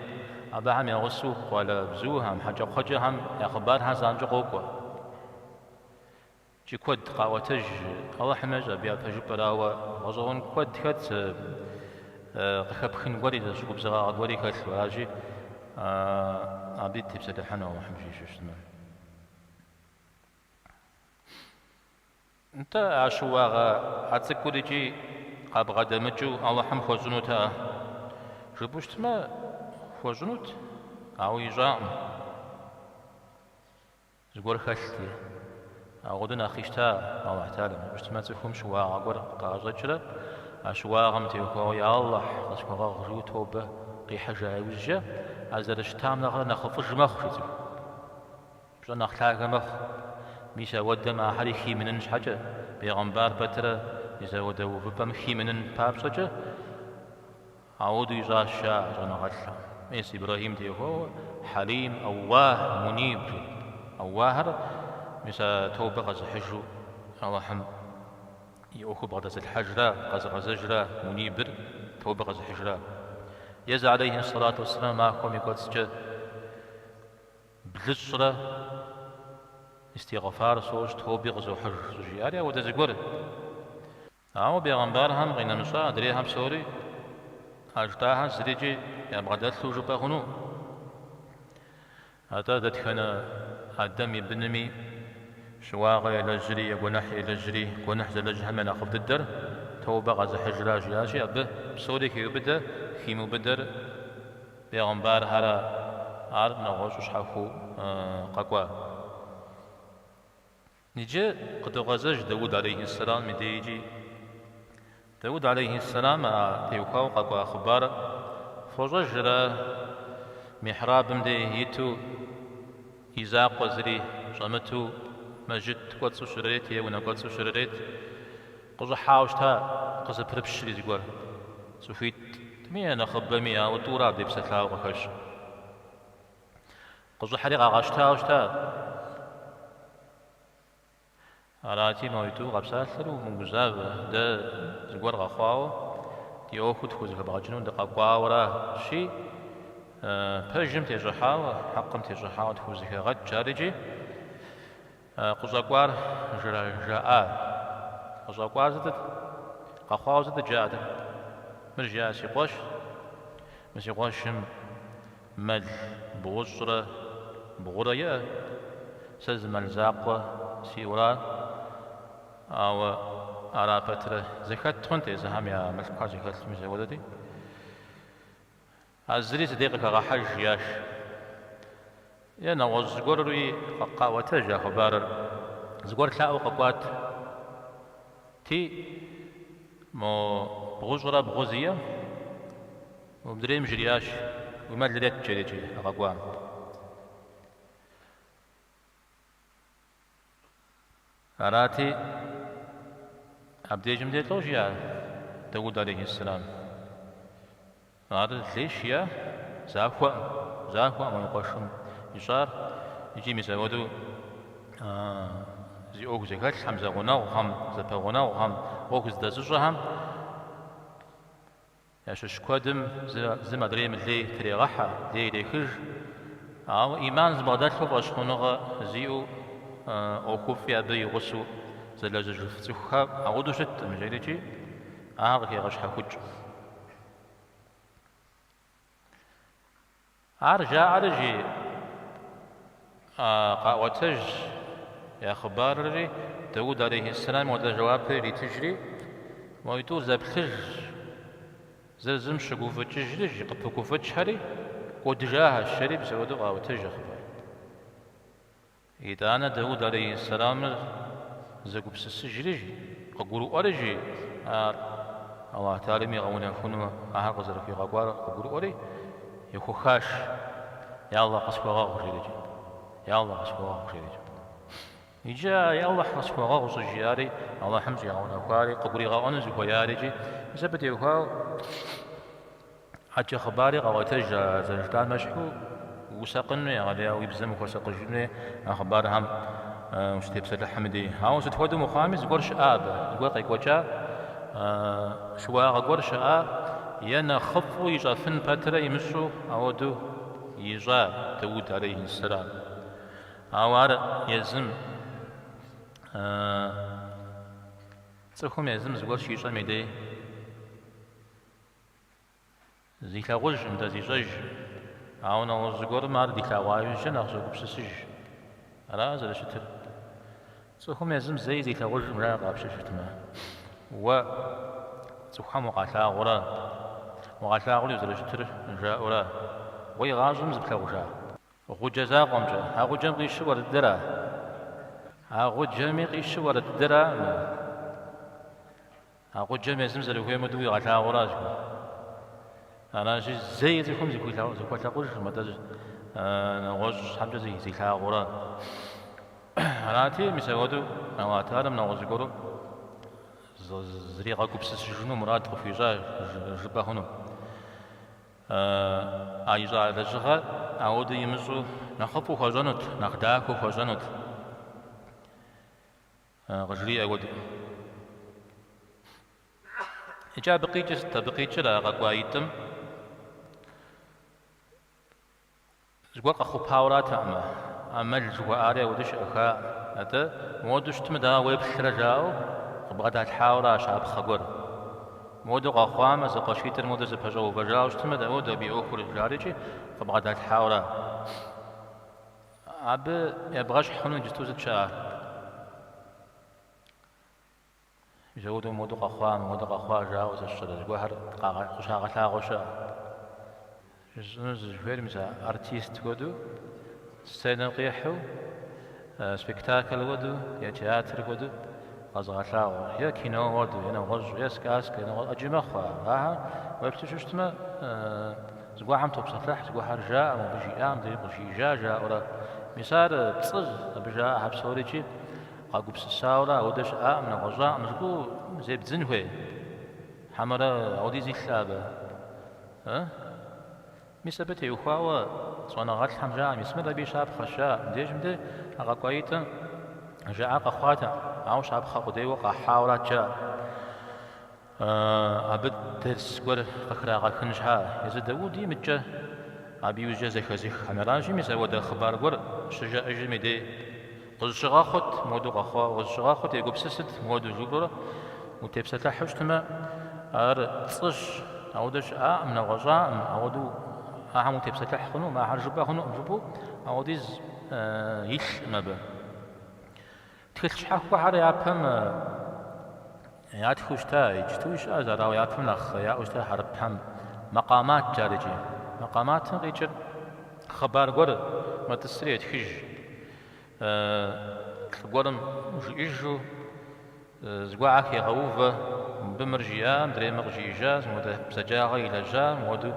абыхэм я гъусэу къуалэбзухэм, хьэкӏэкхъуэкӏэхэм я хъыбархэр занщӏэу къокӏуэ. Икӏи куэд къаӏуэтэж, Алыхьым ещӏэ абы я пэжыпӏэр, ауэ гъэщӏэгъуэн куэд хэт къыхэпхын гуэри, зэщыгубзыгъагъэ гуэри хэлъу аращи, абы дытепсэлъыхьыну Алыхьым жиӏэу щытмэ. Нтӏэ, а щыуагъэ а цӏыкӏур икӏи къабгъэдэмыкӏыу Алыхьым хуэщӏынутэкъэ? Жыпӏэу щытмэ, хуэщӏынут, ауэ ищӏакъым. Зыгуэр хэлъти. Ауэдэу нэхъ къищта Алыхь Тэхьэлам. Жыпӏэу щытмэ, цӏыхум щыуагъэ гуэр къаӏэщӏэкӏрэ, а щыуагъэм теухуауэ я Алыхь къысхуэгъэгъу жиӏэу тобэ къихьыжа иужькӏэ, а зэрыщытам нэхърэ нэхъыфӏыж мэхъу, жи цӏыху. Пщӏэ нэхъ лъагэ мэхъу. Мис ауэдэм ахэри химынын щхьэкӏэ, бегъымбар пэтрэ мис ауэдэ увыпӏэм химынын папщӏэкӏэ, ауэдэу ищӏащ жаӏэ щӏэныгъэлӏхэм. Мис Ибрэхьим теухуауэ Хьэлим, Аууах, Муниб жи. Аууахыр мис а тобэ къэзыхьыжу Алыхьым и ӏуэхур бгъэдэзылъхьэжра, къэзыгъэзэжра, Мунибыр тобэ къэзыхьыжра. Езы алейхи сэлату уэсселам махуэм и кӏуэцӏкӏэ Блыщӏрэ истигъфар сощӏ, тоби къызохьыж, щӏыжиӏари ауэдэ зыгуэр. Ауэ бегъымбархэм къинэмыщӏа адрейхэм псори а жытӏахэр зырикӏи ябгъэдэлъу жыпӏэ хъуну. Атӏэ дэтхэнэ Адэм и бынми щыуагъэ елэжьри е гуэныхь елэжьри, гуэныхь зэлэжьхэм я нэхъыфӏ дыдэр тобэ къэзыхьыжра жиӏащи, абы псори хеубыдэ, химыубыдэр Бегъымбархьэра ар нэгъуэщӏу щхьэхуэу къэкӏуа? Иджы къыдогъэзэж Дауд алейхьиссэлам и дейкӏи. Дауд алейхьиссэлам а теухуауэ къэкӏуа хъыбар фощӏэжрэ михьрабым дей иту и закъуэ зыри щӏэмыту мэжджыт кӏуэцӏу щрырет е унэ кӏуэцӏу щрырет. Къыщӏыхьауэ щыта къызэпрыпщри зыгуэр, цӏыхуитӏми е нэхъыбэми, ауэ тӏура абдей псэлъауэ къыхэщ. Къыщӏыхьэри къагъэщтауэ щыта. Арати, моитӏу къэпсалъэри, умыгузавэ, дэ зыгуэр къэхъуауэ, ди ӏуэхур тхузэхэбгъэкӏыну дыкъэкӏуауэращи, пэжым тещӏыхьауэ, хьэкъым тещӏыхьауэ тхузэхэгъэкӏ ар икӏи. Къыщӏэкӏуар жаӏа. Къыщӏэкӏуар сытыт? Къэхъуауэ сытыт жаӏат? Мыр жиӏа си къуэш. Мы си къуэшым мэл бгъущӏрэ бгъурэ иӏэ. Сэ зы мэл закъуэ сиӏэура, ауэ ара пэтрэ зэхэт хъунт езыхэм я мылъкухэр зэхэлъу мис апхуэдэти. А зыри си дей къыхэгъэхьэж, жиӏаш. Е нэгъуэщӏ зыгуэруи къаӏуэтэж а хъыбарыр. Зыгуэр лъаӏуэу къэкӏуат. Ти, мо бгъущӏрэ бгъу зиӏэм, мобдрейм жриӏащ, уи мэлыр ет, жери икӏи а къэкӏуам. Арати, абдежым дей лӏо жиӏа Дауд алейхьиссэлам? Ар лейщ жиӏа, захуэкъым, захуэкъым уи къуэшым ищӏар. Икӏи мис апхуэдэу зи ӏуэху зэхэлъхэм, зэгъунэгъухэм, зэпэгъунэгъухэм, ӏуэху зэдэзыщӏэхэм Ящыщ куэдым зым адрейм лей трегъэхьэ, лей ирехыж. Ауэ ӏиман зыбгъэдэлъу фӏэщхъуныгъэ зиӏэу ӏуэхуфӏи абы и гъусэу зэлэжьыжыф цӏыхухэр ауэдэу щыткъым, жерикӏи ахэр къыхегъэщхьэхукӏ. Ар жаӏэри, жи, къаӏуэтэж я хъыбарри, Дауд алейхьиссэлам ауэдэ жэуапыр иритыжри, моитӏур зэплъыжщ, зыр зым щыгуфӏыкӏыжри, жи, къыпыгуфӏыкӏхэри кӏуэдыжахэщ, жери мис ауэдэу къаӏуэтэж а хъыбар. Итӏанэ Дауд алейхьиссэламыр зэгупсысыжри, жи, къыгурыӏуэри, жи, ар Аллахь Тэхьэлам игъэунэхуну ахэр къызэрыхуигъэкӏуар къыгурыӏуэри, ехуэхаш, Я Аллахь, къысхуэгъэгъу, жерикӏи. Я Аллахь, къысхуэгъэгъу, жерикӏи. Иджы а Я Аллахь, къысхуэгъэгъу щӏыжиӏари, Аллахьым щӏигъэунэхуари, къыгуригъэӏуэну зыхуеярикӏи, мис абы теухуауэ ӏэджэ хъыбари къаӏуэтэж а зэрыжытӏам ещхьу усакъын хуей, егъэлеяуэ уи бзэм ухуэсакъыжын хуей а хъыбархэм ущытепсэлъыхьым и дей. Ауэ сыт хуэдэу мыхъуами, зыгуэр щыӏа абы, зыгуэр къекӏуэкӏа, щыуагъэ гуэр щыӏа е нэхъыфӏу ищӏэфын пэтрэ имыщӏу ауэдэу ищӏа Дауд алейхьиссэлам. Ауэ ар езым цӏыхум езым зыгуэр щищӏэм и дей. Зилъагъужкъым, дэ зищӏэжкъым. Ауэ нэгъуэщӏ зыгуэрым ар дилъэгъуа иужькӏэ нэхъ зогупсысыж. Ара зэрыщытыр? Цӏыхум езым зэи зилъагъужкъым, жаӏэ къапщтэу щытмэ. Уэ цӏыхухэм укъалъагъурэ, укъалъагъури узэрыщытыр жаӏэурэ, уэ игъащӏэм зыплъагъужа? Гъуджэ закъуэмкӏэ. А гъуджэм къищыр уэр дыдэра? А гъуджэми къищыр уэр дыдэраӏым. А гъуджэм езым зэрыхуейм хуэдэу уигъэлъагъуращ. Аращи, зэи цӏыхум зыхуэлъагъужкъым, атӏэ нэгъуэщӏ щхьэмкӏэ зилъагъурэ. Арати, мис апхуэдэу Аллахь Тэхьэлам нэгъуэщӏ зыгуэру зригъэгупсысыжыну мурад къыхуищӏа жыпӏэ хъуну. А ищӏа лэжьыгъэр ауэдэу имыщӏу нэхъыфӏу хуэщӏэнут, нэхъ дахэу хуэщӏэнут. Къыжриӏэ хуэдэу. Иджы абы къикӏыр сыт? Абы къикӏыр а къэкӏуаитӏым зыгуэр къэхъупауэратэкъым, а мэл жыхуаӏари ауэдэу щыӏэхакъым. Атӏэ, мыуэдэу щытмэ, дауэ уеплърэ жаӏэу къыбгъэдалъхьауэра щапхъэ гуэр. Мыуэдэу къэхъуамэ, зэкъуэшитӏыр мыуэдэу зэпэщӏэувэжауэ щытмэ, дауэдэу абы и ӏуэхур жарикӏи къыбгъэдалъхьауэра. Абы ебгъэщхь хъуну иджысту сыт щыӏэ? Мис ауэдэу мыуэдэу къэхъуа, мыуэдэу къэхъуа жаӏэу сэ сщӏэрэ зыгуэрхэр къыщагъэлъагъуэ щыӏэ. Жысӏэну сызыхуейр мис а артист хуэдэу сценэм къихьу, спектакль хуэдэу е театр хуэдэу къэзыгъэлъагъуэ, е кино хуэдэу, е нэгъуэщӏ, е сказкэ, е нэгъуэщӏ, ӏэджи мэхъу ар. Ахэр уеплъу щытмэ, Зыгуэрхэм топсэлъыхь, зыгуэрхэр жаӏэ, мобы жиӏа, мыдрейм къыжиӏэжа жаӏэурэ. Мис ар пцӏыщ, абы жаӏэхэр псорикӏи къагупсысауэрэ ауэдэ щыӏакъым, нэгъуэщӏакъым жыпӏэу зебдзын хуей. Хьэмэрэ ауэдиз илъ абы? Ы? Мис абы теухуауэ щӏэныгъэлӏхэм жаӏэ, мис мыр абы и щапхъэщ, жаӏэ. Мыбдежым де а къэкӏуаитӏым жаӏар къэхъуатэкъым, ауэ щапхъэ къудейуэ къахьауэрат жаӏэ. Абы дерс гуэр къыхрагъэхын щхьа, езы Дауди мыдкӏэ абы иужькӏэ зэхэзыххэм. Аращи, мис апхуэдэ хъыбар гуэр щыжаӏэжым и дей къызыщыгъэхъут, мыуэдэу къэхъуауэ, къызыщыгъэхъут, егупсысыт, мыуэдэу жыпӏэурэ утепсэлъыхьу щытмэ, ар пцӏыщ, ауэдэ щыӏакъым, нэгъуэщӏакъым, ауэдэу ахэм утепсэлъыхь хъунукъым, ахэр жыпӏэ хъунукъым жыпӏэу ауэдиз илъкъым абы. Тхылъ щхьэхуэхэр япэм ятхыу щыта, иджытуи щыӏэщ ар, ауэ япэм нэхъ яӏэу щыта хьэрыпхэм макъамат жарикӏи. Макъаматым къикӏыр хъыбар гуэр мэтӏысри етхыж. Лӏы гуэрым жиӏэжу, зыгуэрхэр хегъэувэ, мыбы мыр жиӏа, мыдрейм мыр къыжиӏэжа, мыуэдэ бзаджагъэ илэжьа, мыуэдэу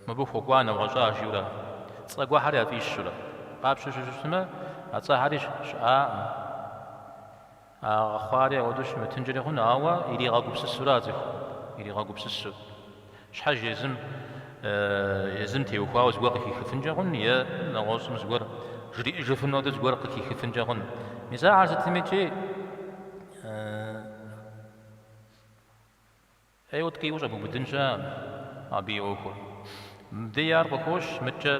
Мыбы хуэкӏуа нэгъуэщӏа жиӏэурэ, цӏэ гуэрхэр яфӏищурэ. Къапщтэу щытмэ, а цӏэхэри щыӏакъым. А къэхъуари апхуэдэу щымытынкӏэри хъуну, ауэ иригъэгупсысурэ а цӏыхум, иригъэгупсысу. Щхьэж езым езым теухуауэ зыгуэр къыхихыфынкӏэ хъун е нэгъуэщӏым зыгуэр жриӏэжыфын хуэдэу зыгуэр къыхихыфынкӏэ хъун. Мис ахэр сытымикӏи ӏейуэ ткӏийуэ щӏэбубыдын щыӏэкъым абы и ӏуэхур. Мыбдеи ар къыхощ, мыдкӏэ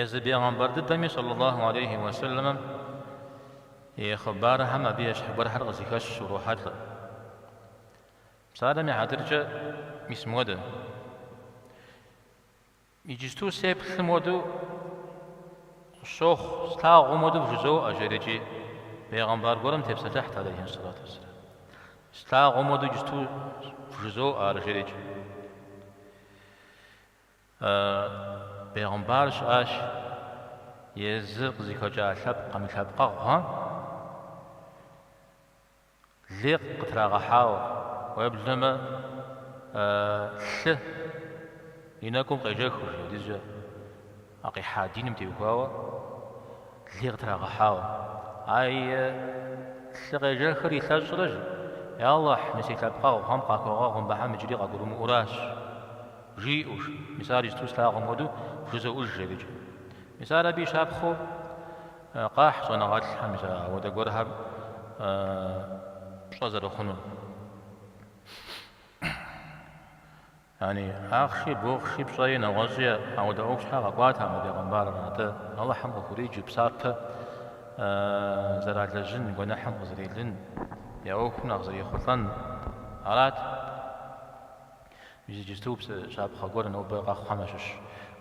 езы бегъымбар дыдэми, сэллаллаху алейхи уэсэлэмэм, и хъыбархэм абы ещхь гуэрхэр къызыхэщ урохьэлӏэ. Псалъэм и хьэтыркӏэ, мис мыуэдэ. Иджысту сеплъым хуэдэу къысщохъу, слъагъум хуэдэу вжызоӏэ, жери икӏи бегъымбар гуэрым тепсэлъыхьт, алейхи сэлату уэсэлам. Слъагъум хуэдэу иджысту вжызоӏэ ар, жери икӏи. Бегъымбар щыӏащ езыр къызыхэкӏа лъэпкъым и лъэпкъэгъухэм лей къытрагъэхьауэ, уеблэмэ лъы и нэкӏум къежэхыу, жи, апхуэдизкӏэ а къихьа диным теухуауэ лей къытрагъэхьауэ. А и лъы къежэхыр илъэщӏрэ, жи, Я Алыхь, мы си лъэпкъэгъухэм къахуэгъэгъу, мыбыхэм иджыри къагурымыӏуэращ, жиӏэу, жи. Мис ар иджысту слъагъум хуэдэу вжызоӏэж, жери икӏи. Мис ар абы и щапхъэу къахь щӏэныгъэлӏхэм, мис ауэдэ гуэрхэр пщӏэ зэрыхъунур. Яни, ахъши, бохъши, пщӏэи, нэгъуэщӏи ауэдэ ӏуэху щхьэ къэкӏуатэкъым а бегъымбарыр, атӏэ Алыхьым къыхуриджэу псапэ зэралэжьын, гуэныхьым къызэрелын, я ӏуэхум нэхъ зэрехъулӏэн арат. Мис иджысту щапхъэ гуэр нобэ къэхъухэм ящыщ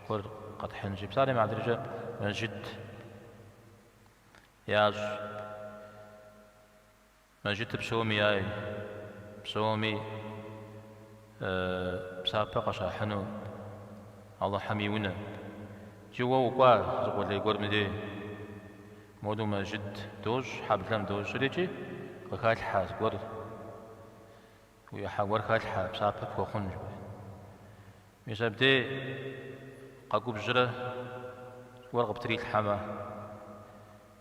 гуэр къэтхьынщи, псалъэм и хьэтыркӏэ мэжджыт ящӏ. Мэжджытыр псоми яй, псоми псапэ къыщахьыну Алыхьым и унэ. Иджы уэ укӏуа зы къулей гуэрым дей, моду мэжджыт дощӏ, хьэблэм дощӏри икӏи къыхэлъхьэ зыгуэр, уи ӏыхьэ гуэр хэлъхьэ, псапэ пхуэхъун жыпӏэри. Мис абдей къэгубжьрэ зыгуэр къыптрилъхьэмэ,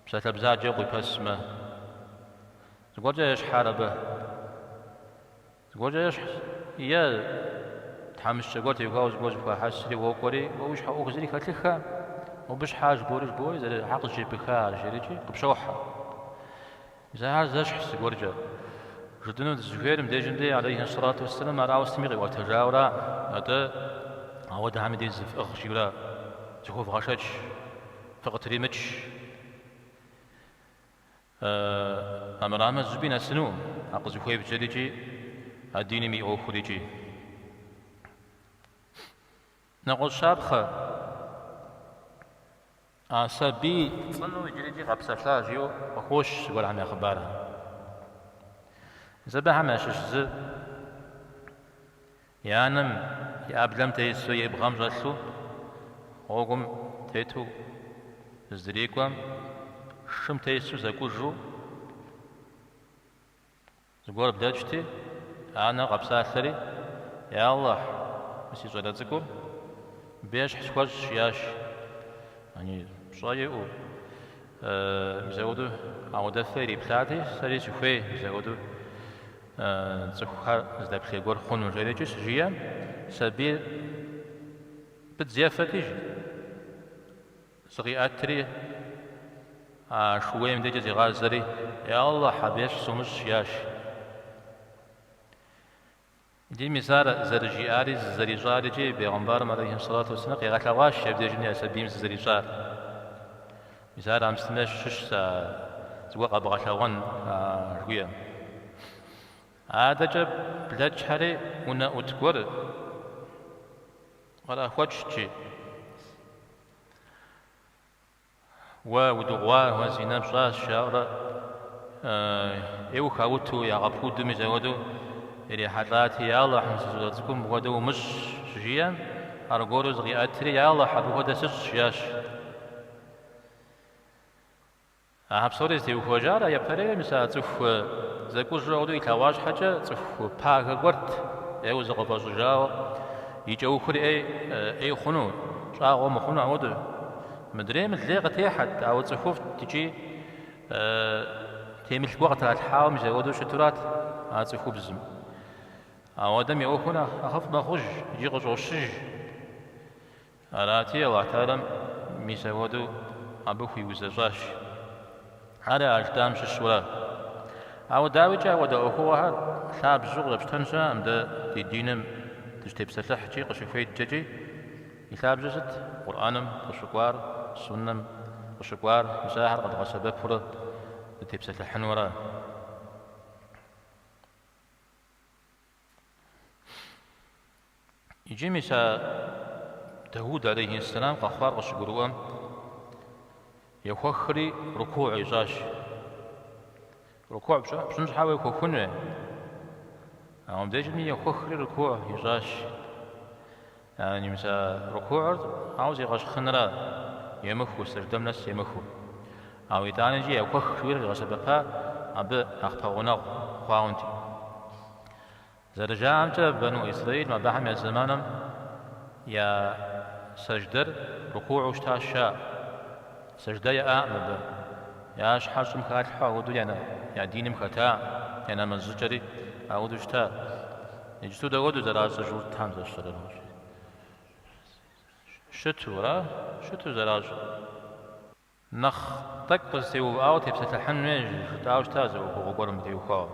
Псалъэ бзаджэ къуипэсмэ, зыгуэркӏэ ещхь ар абы? Зыгуэркӏэ ещхьщ. Е тхьэмыщкӏэ гуэр теухуауэ зыгуэр зэхуахьэсри уокӏуэри, уэ уи щхьэ ӏуэху зыри хэлъыххэ, мобы щхьа жыбори жыбори, зэрыхьэ къызжепыха ар жерикӏи къыпщохьэ. Мис ахэр зэщхьщ зыгуэркӏэ. Жытӏэну дызыхуейр мыбдежым дей, алейхи сэлату уэсселам, ар ауэ сытми къиӏуэтэжауэра, атӏэ ауэдэхэм и деж зыфӏыгъ жиӏэурэ зыхуэвгъэшэч. Фыкъытримыч. Амырамэ зыщӏыпӏи нэсынукъым а къызыхуевджэр икӏи а диным и ӏуэхур икӏи. Нэгъуэщӏ щапхъэ, а сабий цӏынэу иджырикӏи къэпсэлъа жиӏэу къыхощ зыгуэрхэм я хъыбархэм. Мис абыхэм ящыщ зы И анэм и ӏэблэм тесу, и бгъэм щӏэлъу, гъуэгум тету здрикӏуэм, шым тесу зэкӏужу зыгуэр блэкӏти, анэр къэпсалъэри, Я Алыхь, мы си щӏалэ цӏыкӏур мыбы ещхь схуэщӏ, жиӏащ. Яни пщӏэ иӏэу, мис апхуэдэу ауэдэфэ ириплъати, сэри сыхуей, мис апхуэдэу Цӏыхухэр зыдэплъей гуэр хъуну жерикӏи щыжиӏэм, сабийр быдз ефэти, жи, зыкъиӏэтри, а шууейм декӏэ зигъазэри, Я Алыхь, абы ещхь сумыщӏ, жиӏащ. Иджы мис ар зэрыжиӏари зызэрищӏар икӏи бегъымбарым алейхи сэлату уэсселам къигъэлъэгъуащ абдежми а сабийм зызэрищӏар. Мис ар амстымэ щыщщ а зыгуэр къэбгъэлъэгъуэн жыхуиӏэм. Адэкӏэ блэкӏхэри унэӏут гуэр кърахуэкӏт, жи. Уэ удыгъуа, уэ зинэ пщӏащ, жаӏэурэ ӏейуэ хауту, ягъэпуду мис апхуэдэу ирихьэлӏати, Я Алыхь, мы си щӏалэ цӏыкӏум мыпхуэдэу умыщӏ, щыжиӏэм, аргуэру зыкъиӏэтри, Я Алыхь, абы хуэдэ сыщӏ, жиӏащ. Ахэр псори зытеухуэжар а япэрейр, мис а цӏыху зэкӏужу апхуэдэу илъэгъуа щхьэкӏэ цӏыху пагэ гуэрт, ӏейуэ зыкъыфӏэщӏыжауэ, и кӏэухыр ӏей ӏей хъуну, щӏагъуэ мыхъуну апхуэдэу. Мыдрейм лей къытехьэт, ауэ цӏыхуфӏт икӏи темылъ гуэр къытралъхьауэ мис апхуэдэу щытурат а цӏыхубзым. Ауэдэм и ӏуэхур нэхъыфӏ мэхъуж икӏи къыщӏощыж. Арати, Алыхь Тэхьэлам мис апхуэдэу абы хуиузэщӏащ. Ари а жытӏам щыщура. Ауэ дауикӏи апхуэдэ ӏуэхугъуэхэр лъабжьэу къызэпщтэн щыӏэкъым дэ ди диным дыщытепсэлъыхькӏи къыщыхуедджэкӏи. И лъабжьэр сыт? Къурӏэным къыщыкӏуар, суннэм къыщыкӏуар, мис ахэр къэдгъэсэбэпурэ дытепсэлъыхьыну ара? Иджы мис а Дауд алейхи сэлам къэхъуар къыщыгурыӏуэм, ехуэхри рукугь ищӏащ. Рукугь пщӏын щхьэ уехуэхын хуей. Ауэ мыбдежми ехуэхри рукугь ищӏащ. Яни мис а рукугьыр ауэ зигъэщхъынра, емыхыу, сэждэм нэс емыхыу. Ауэ итӏанэкӏи ехуэх жыхуиӏэр къигъэсэбэпа абы нэхъ пэгъунэгъу хъуаунти. Зэрыжаӏэмкӏэ, Бану Исраил абыхэм я зэманым я сэждэр рукугьу щытащ жаӏэ. Сэждэ яӏакъым абы. Я щхьэр щӏым халъхьэу ауэдэу я диным хэта, я нэмэз щӏыкӏэри ауэдэу щыта. Иджыту дауэдэу зэращӏыр журтхэм зэщэрэ? Щыту, ара? Щыту зэращӏыр. Нэхъ тӏэкӏу къызэтеувыӏауэ тепсэлъыхьын хуейщ, жытӏауэ щыта зы ӏуэхугъуэ гуэрым теухуауэ.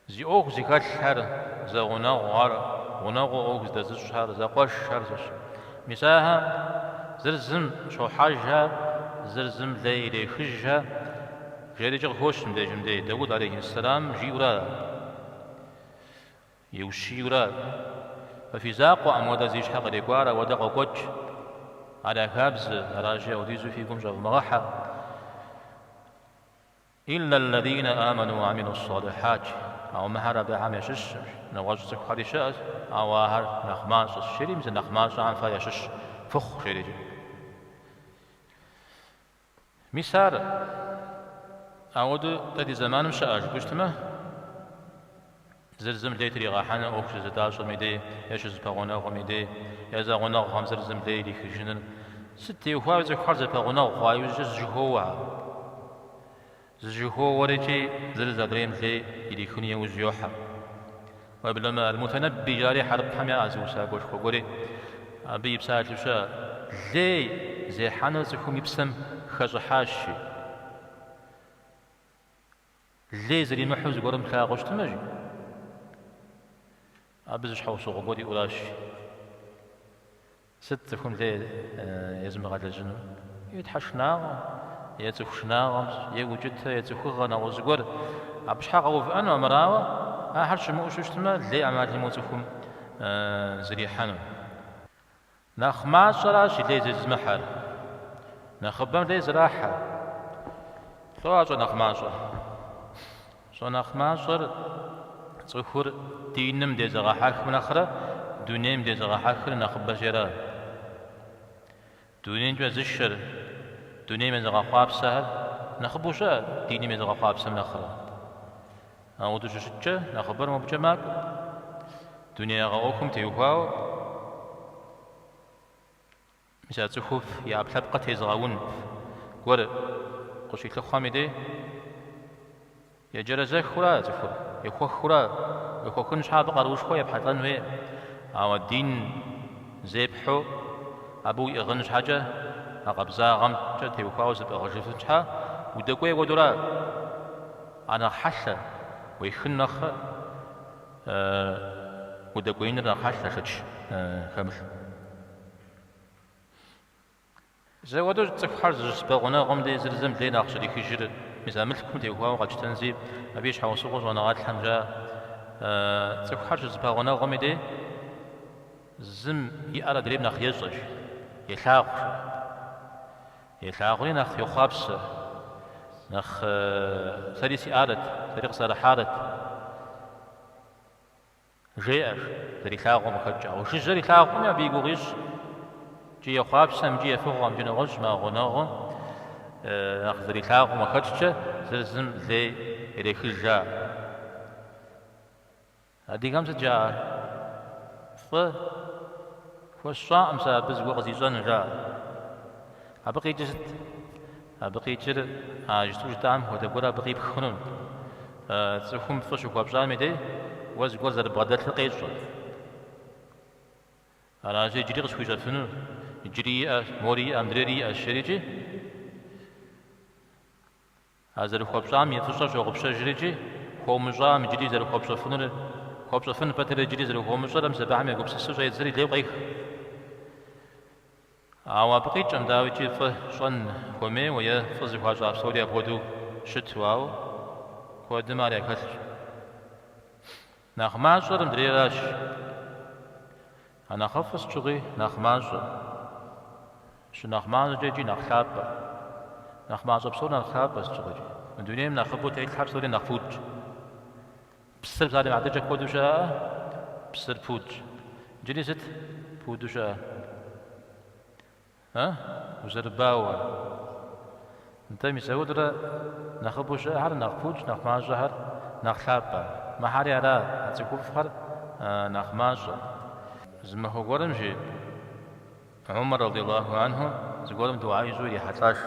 Зи ӏуэху зыхэлъхэр, зэгъунэгъухэр, гъунэгъуу ӏуэху здэзыщӏхэр, зэкъуэшхэр зэщ. Мис ахэр зыр зым щохьэжхэ, зыр зым лей ирехыжхэ, жерикӏи къыхощ мыбдежым дей, Дауд алейхьиссэлам жиӏэурэ. Еущийурэ, фэ фи закъуэкъым ауэдэ зи щхьэ кърикӏуар, ауэдэ къокӏуэкӏ. Ар я хабзэ, аращи, ауэдизу фи гум щӏэвмыгъэхьэ. Илля ллазина аману уа амилу ссалихьат, ауэ мыхэр абыхэм ящыщщ, нэгъуэщӏ цӏыхухэри щыӏэщ, ауэ ахэр нэхъ мащӏэщ, жери, мис а нэхъ мащӏэхэм фэ ящыщ фыхъу, жерикӏи. Мис ар ауэдэу дэ ди зэманым щыӏэ жыпӏэу щытмэ, зыр зым лей тригъэхьэныр ӏуэху щызэдащӏэм и дей е щызэпэгъунэгъум и дей, е зэгъунэгъухэм зыр зым лей ирихыжыныр. Сыт теухуауи цӏыхухэр зэпэгъунэгъу хъуа иужькӏэ зыжьыхоуэ. Зыжьыхоуэр икӏи зыр зы адрейм лей ирихыну иужь йохьэ. Уеблэмэ, Аль-Мутанабби жари хьэрыпхэм яӏэ зы усакӏуэшхуэ гуэри абы и псалъэу щыӏэ, лей зехьэныр цӏыхум и псэм хэщӏыхьащ, жи. Лей зэримыхьэу зыгуэрым плъагъуу щытмэ, жи, абы зы щхьэусыгъуэ гуэр иӏэуращ. Сыт цӏыхум лей езымыгъэлэжьынур? Е тхьэшынагъэм, е цӏыху шынагъэм, е укӏытэ, е цӏыхугъэ, нэгъуэщӏ зыгуэр. Абы щхьэ къэувыӏэну армырауэ, ахэр щымыӏэу щыщытмэ, лей ӏэмал имыӏэу цӏыхум зэрихьэну. Нэхъ мащӏэращ лей зезымыхьэр. Нэхъыбэм лей зэрахьэ. Лӏо ар щӏэнэхъ мащӏэр? Щӏэнэхъ мащӏэр цӏыхур диным дезыгъэхьэхым нэхърэ дунейм дезыгъэхьэхыр нэхъыбэщи ара. Дунеймкӏэ зышэр, дунейм езыгъэхъуапсэхэр нэхъыбэу щыӏэ диным езыгъэхъуапсэм нэхърэ. Ауэдэу щыщыткӏэ нэхъыбэр мобыкӏэ макӏуэ. Дунеягъэ ӏуэхум теухуауэ Мис а цӏыхум и ӏэпкълъэпкъыр тезыгъэун гуэр къыщилъыхъуэм и дей еджэрэзэхыурэ цӏыхур, ехуэхыурэ, уехуэхын щхьэ абы къаруушхуэ епхьэлӏэн хуей. Ауэ дин зепхьэу абы уиӏыгъын щхьэкӏэ, а къабзагъэмкӏэ теухуауэ зыпӏыгъыжыфын щхьэ удэкӏуей хуэдэура? Ар нэхъ хьэлъэ, уехын нэхърэ удэкӏуеиныр нэхъ хьэлъэ шэч хэмылъу. Зэуэдэу цӏыхухэр зыщызэпэгъунэгъум дей зыр зым лей нэхъ щрихыжыр, мис а мылъкум теухуауэ къэтщтэнщи, абы и щхьэусыгъуэу щӏэныгъэлӏхэм жаӏэ, цӏыхухэр щызэпэгъунэгъум и дей зым иӏэр адрейм нэхъ ещӏэ, жи, елъагъу, жи. Елъагъури нэхъ йохъуапсэ, нэхъ сэри сиӏарэт, сэри къысӏэрыхьарэт. Жеӏэ, зэрилъагъум къыхэкӏ. Ауэ жыжьэр илъагъуми, абы и гугъу ищӏ. Икӏи ехъуапсэм, икӏи ефыгъуэм, икӏи нэгъуэщӏ ма гъунэгъум нэхъ зэрилъагъум къыхэкӏкӏэ зыр зым лей ирехыж жаӏэ. Адыгэм сыт жаӏэр? Фӏы хуэсщӏакъым сэ абы зыгуэр къызищӏэну, жаӏэ. Абы къикӏыр сыт? Абы къикӏыр а иджыпсту жытӏам хуэдэ гуэр абы къипх хъуну. Цӏыхум фӏы щыхуэпщӏам и дей уэ зыгуэр зэрыбгъэдэлъыр къещӏэ. Аращи, иджыри къысхуищӏэфыну, иджыри иӏэ, мори иӏэ, мыдрейри иӏэщ, жерикӏи, а зэрыхуэпщӏам и фӏыщӏэр щогъупщэжрикӏи, хуомыщӏам иджыри зэрыхуэпщӏэфынур, хуэпщӏэфын пэтрэ иджыри зэрыхуомыщӏэр, мис абыхэм егупсысу щӏедзэри лей къех. Ауэ абы къикӏкъым, дауикӏи, фӏы щӏэн хуэмейуэ е фӏы зыхуащӏа псори апхуэдэу щыту, ауэ куэдым ар яхэлъщ. Нэхъ мащӏэр мыдрейращ. А нэхъыфӏыр сыт щыгъуи нэхъ мащӏэ. Щынэхъ мащӏэкӏэ икӏи нэхъ лъапӏэ. Нэхъ мащӏэ псор нэхъ лъапӏэ сыт щыгъуикӏи. Мы дунейм нэхъыбэу телъхьэр псори нэхъ пудщ. Псыр псалъэм и хьэтыркӏэ куэду щыӏэ, псыр пудщ. Иджыри сыт пуду щыӏэ? А? Узэрыбауэ. Нтӏэ, мис ауэдурэ нэхъыбэу щыӏэхэр нэхъ пудщ, нэхъ мащӏэхэр нэхъ лъапӏэ. Мыхьэри ара, а цӏыхуфӏхэр нэхъ мащӏэ. Зы махуэ гуэрым жи Умар радиаллаху анху зыгуэрым дугьэ ищӏу ирихьэлӏаш.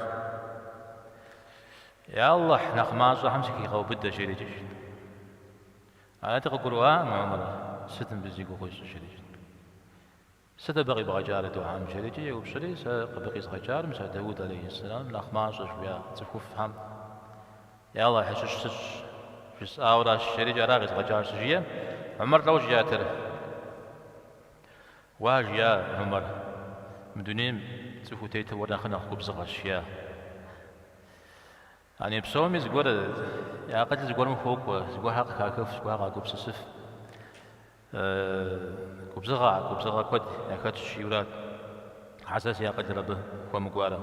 Я Аллахь, нэхъ мащӏэхэм сыхигъэубыдэ, жерикӏи. Арати, къыгурыӏуакъым Умар, сыт мыбы зи гугъу ищӏыр, жерикӏи. Сыт абы къибгъэкӏар дугьэм, жерикӏи еупщӏри, сэ абы къизгъэкӏар, мис а Дауд алейхьиссэлам нэхъ мащӏэ жыхуиӏа цӏыхуфӏхэм, я Аллахь, ящыщ сыщӏ, жысӏауэращ, жерикӏи ара къизгъэкӏар щыжиӏэм, Умар лӏо жиӏатэр. Уа, жиӏа Умар, мы дунейм цӏыхуу тетыр уэр нэхъ нэхъ губзыгъэщ, жиӏа. Ани псоми зыгуэр, я акъылыр зыгуэрым хуокӏуэ, зыгуэрхэр къыхахыф, зыгуэрхэр къагупсысыф. Губзыгъэ, губзыгъэ куэд яхэтщ, жиӏэурат. Хьэ сэ си акъылыр абы хуэмыкӏуарэ.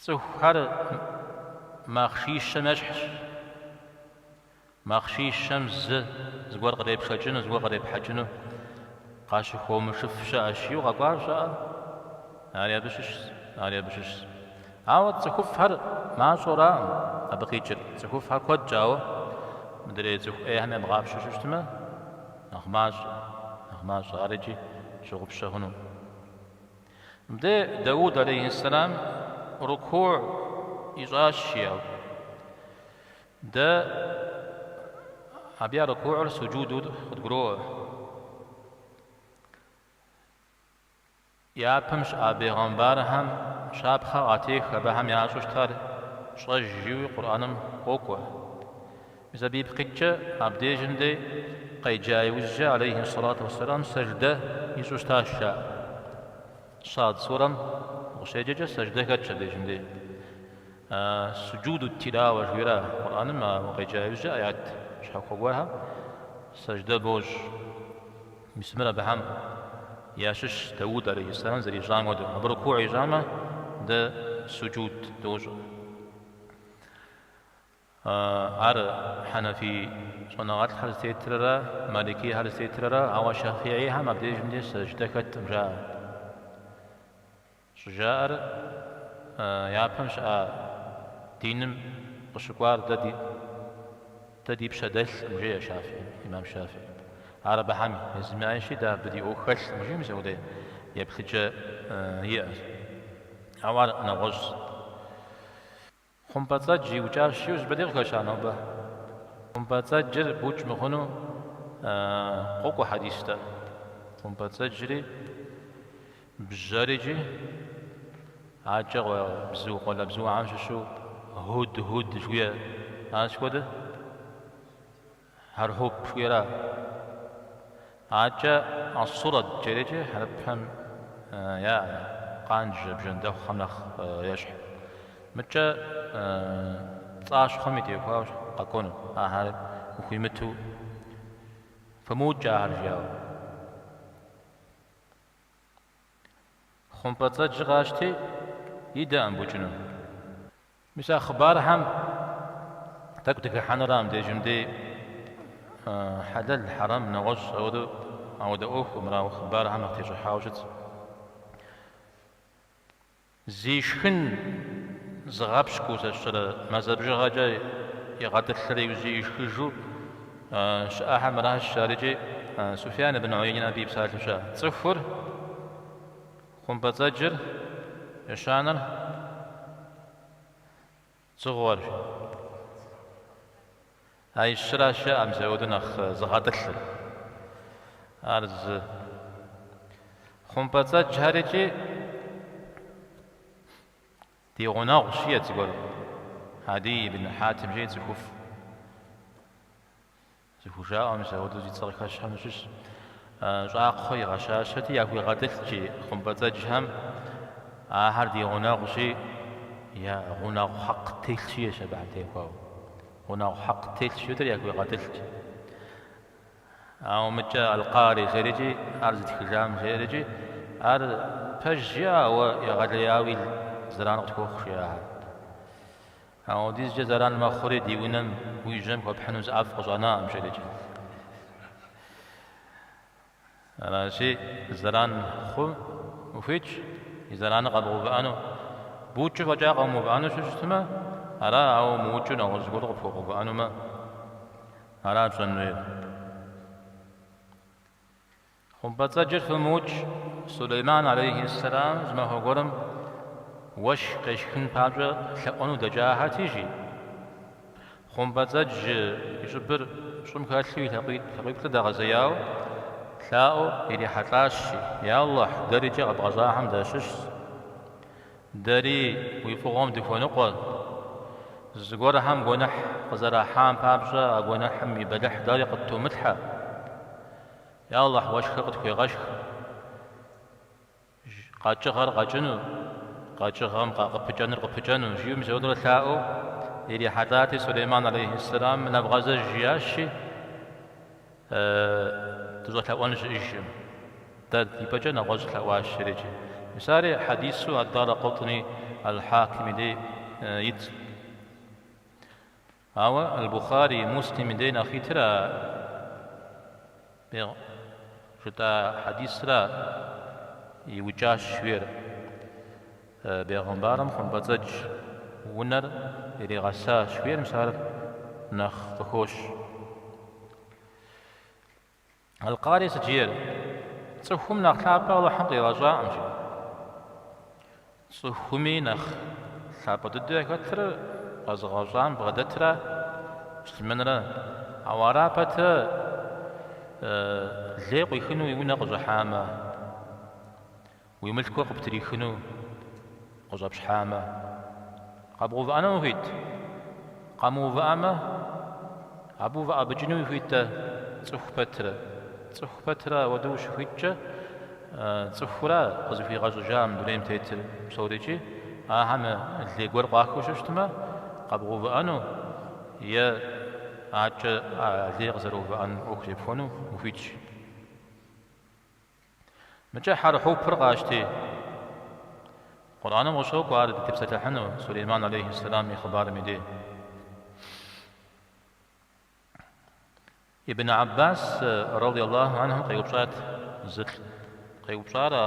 Цӏыхухэр махъшищэм ещхьщ. Махъшищэм зы зыгуэр кърепшэкӏыну, зыгуэр кърепхьэкӏыну къащыхуэмышыф щыӏэщ. Жиӏэу къэкӏуар щыӏэ? Ари абы щыщщ, ари абы щыщщ. Ауэ цӏыхуфӏхэр мащӏэураӏым абы къикӏыр. Цӏыхуфӏхэр куэдщ, ауэ мыдрей цӏыху ӏейхэм ебгъапщэу щытмэ, нэхъ мащӏэ, нэхъ мащӏэ. Ар икӏи щыгъупщэ хъуну. Мыбдеж Дауд алейхьиссэлам рукугь ищӏащ, жиӏэу. Дэ абы я рукугьыр суджуду къыдгуроӏуэ. Япэм щыӏа бегъымбархэм щапхъэ къатех, абыхэм ящӏу щытар щӏэж жиӏэуи Къурӏэным къокӏуэ. Мис абы ипкъ иткӏэ абдежым дей къеджа иужькӏэ, алейхи сэлату уэсселам, сэждэ ищӏу щытащ, жаӏэ. Сад сурэм укъыщеджэкӏэ сэждэ хэтщ абдежым дей. Суджуду тилауэ жиӏэра Къурӏэным, а укъеджа иужькӏэ аят щхьэхуэ гуэрхэм сэждэ бощӏ. Мис мыр абыхэм ящыщ Дауд алейхьиссэлам зэрищӏам хуэдэу. Абы рукугь ищӏамэ, дэ суджуд дощӏ. Ар хьэнэфий щӏэныгъэлӏхэр зытетрэрэ, маликийхэр зытетрэрэ, ауэ шафиийхэм абдежым деж сэждэ хэткъым жаӏэ. Щӏыжаӏэр япэм щыӏа диным къыщыкӏуар дэ ди дэ ди пщэ дэлъкъым, жеӏэ Шафий, имам Шафий. Ар абыхэм езым яйщи, дэ абы ди ӏуэху хэлъкъым, жиӏэу мис апхуэдэ еплъыкӏэ иӏэщ. Ауэ ар нэгъуэщӏ. Хъумпӏэцӏэдж иукӏащ жиӏэу зыщӏыпӏэ дей къыхэща нобэ. Хъумпӏэцӏэджыр букӏ мыхъуну къокӏуэ хьэдистэ. Хъумпӏэцӏэджри бжьэрикӏи акӏэ бзу къуалэбзухэм щыщу худ-худ жыхуиӏэ. Ар сыт хуэдэ? Хьэрхьуп жыхуиӏэра? Акӏэ ас-сурэд жерикӏи хьэрыпхэм я къанжэ бжэндэхъухэм нэхъ ещхь. Мыкӏэ пцӏащхъуэми теухуауэ къэкӏуэну, ахэр ухуимыту фымыукӏ ахэр жиӏауэ. Хъумпӏэцӏэджыр къащти, идэкъым букӏыну. Мис а хъыбархэм тӏэкӏу дыхыхьэнура мыбдежым дей хьэлэл, хьэрэм, нэгъуэщӏ ауэдэу ауэдэ ӏуэхукъым, мыр ауэ хъыбархэм нэхъ тещӏыхьауэ щытщ. Зи шхын зыгъэпщкӏуу сэ сщӏэрэ мазэ бжыгъэкӏэ игъэтӏылърэ иужькӏэ ишхыжу щыӏэхэм мыращ ар икӏи Суфьян ибн Уейнэ абы и псалъэу щыӏэ. Цӏыхур, хъумпӏэцӏэджыр, ещанэр дзыгъуэр. А щыращ жаӏэ мис ауэдэу нэхъ зыгъэтӏылъыр. Ар зы хъумпӏэцӏэджхэр икӏи ди гъунэгъущ жиӏэт зыгуэр. Адий ибн Хьатим жери цӏыхуфӏ. Зыхужаӏэу мис ауэдэу зи цӏэ къыхэщхэм ящыщщ. Щӏакхъуэ игъэщащэти, яхуигъэтӏылът, жи, хъумпӏэцӏэджхэм, ахэр ди гъунэгъущи, я гъунэгъу хьэкъ ттелъщ, жиӏэщ абыхэм теухуауэ. Гъунэгъу хьэкъ ттелъщ, жиӏэри яхуигъэтӏылът. Ауэ мыкӏэ Аль-Къари жерикӏи, ар зытхыжам жеӏэрикӏи, ар пэжщ жиӏэ, ауэ егъэлеяуи зэран къытхуохъу, жиӏэ ахэр. Ауэдизкӏэ зэран мэхъури, ди унэм уи жьэм хуэпхьыну зы ӏэфӏ къыщӏэнаӏым, жерикӏи. Аращи, зэран хъу ухуитщ, и зэраныр къэбгъэувыӏэну. Букӏыу фӏэкӏа къэумыувыӏэну щыщытмэ, ара, ауэ умыукӏыу нэгъуэщӏ зыгуэру къыпхуэгъэувыӏэнумэ, ара пщӏэн хуейр. Хъумпӏэцӏэджыр фымыукӏ, Сулейман алейхи сэлам зы махуэ гуэрым уэшх къешхын папщӏэ лъэӏуэну дэкӏахэти, жи. Хъумпӏэцӏэдж и щӏыбыр щӏым хэлъу и лъакъуиплӏыр дэгъэзеяуэ лъаӏуэу ирихьэлӏащ, жи. Я Алыхь, дэрикӏи къэбгъэщӏахэм дащыщщ. Дэри уи фӏыгъуэм дыхуэныкъуэ. Зыгуэрхэм гуэныхь къызэрахьам папщӏэ а гуэныхьым и бэлыхь дэри къыттумылъхьэ. Я Алыхь, уэшхыр къытхуегъэшх. Къэкӏыгъэр къэкӏыну, къэкӏыгъэм къыпыкӏэнур къыпыкӏэну, жиӏэу мис апхуэдэурэ лъаӏуэу ирихьэлӏати, Сулейман алейхьиссэлам нэвгъэзэж жиӏащи, дыщӏэлъэӏуэн щыӏэжкъым. Дэ ди пӏэкӏэ нэгъуэщӏ лъэӏуащ жерикӏи. Мис ари хьэдису Ад-Дарэ Къутӏни Аль-Хьаким и дей итщ. Ауэ Аль-Бухъари, Муслим и дей нэхъ итыр а жытӏа хьэдисра иукӏащ жиӏэр. Бегъымбарым хъумпӏэцӏэдж унэр иригъэсащ жиӏэр, мис ар нэхъ къыхощ. Аль-Къари сыт жиӏэр? Цӏыхум нэхъ лъапӏэ Алыхьым къигъэщӏакъым, жи. Цӏыхуми нэхъ лъапӏэ дыдэ яхэтыр къэзыгъэщӏам бгъэдэтра, муслъымэнра. Ауэ ара пэтрэ лей къуихыну уи унэ къыщӏыхьамэ, Уи мылъкур къыптрихыну къыщӏэпщхьамэ, къэбгъэувыӏэну ухуит? Къэмыувыӏэмэ, абы уфӏэӏэбыкӏыну ухуит-тӏэ цӏыху пэтрэ? Цӏыху пэтрэ ауэдэу ущыхуиткӏэ, цӏыхура къызыхуигъэщӏыжа мы дунейм тетыр псорикӏи, ахэм лей гуэр къуахыу щыщытмэ, къэбгъэувыӏэну е акӏэ а лей къызэрыувыӏэн ӏуэху зепхуэну ухуитщ. Мыкӏэ хьэрхьупыр къащти. Къурӏэным къыщокӏуэ ар дытепсэлъыхьыну Сулейман алейхьиссэлам и хъыбарым и дей. Ибн Аббас радиаллаху анхум къеупщӏат зылӏ. Къеупщӏар а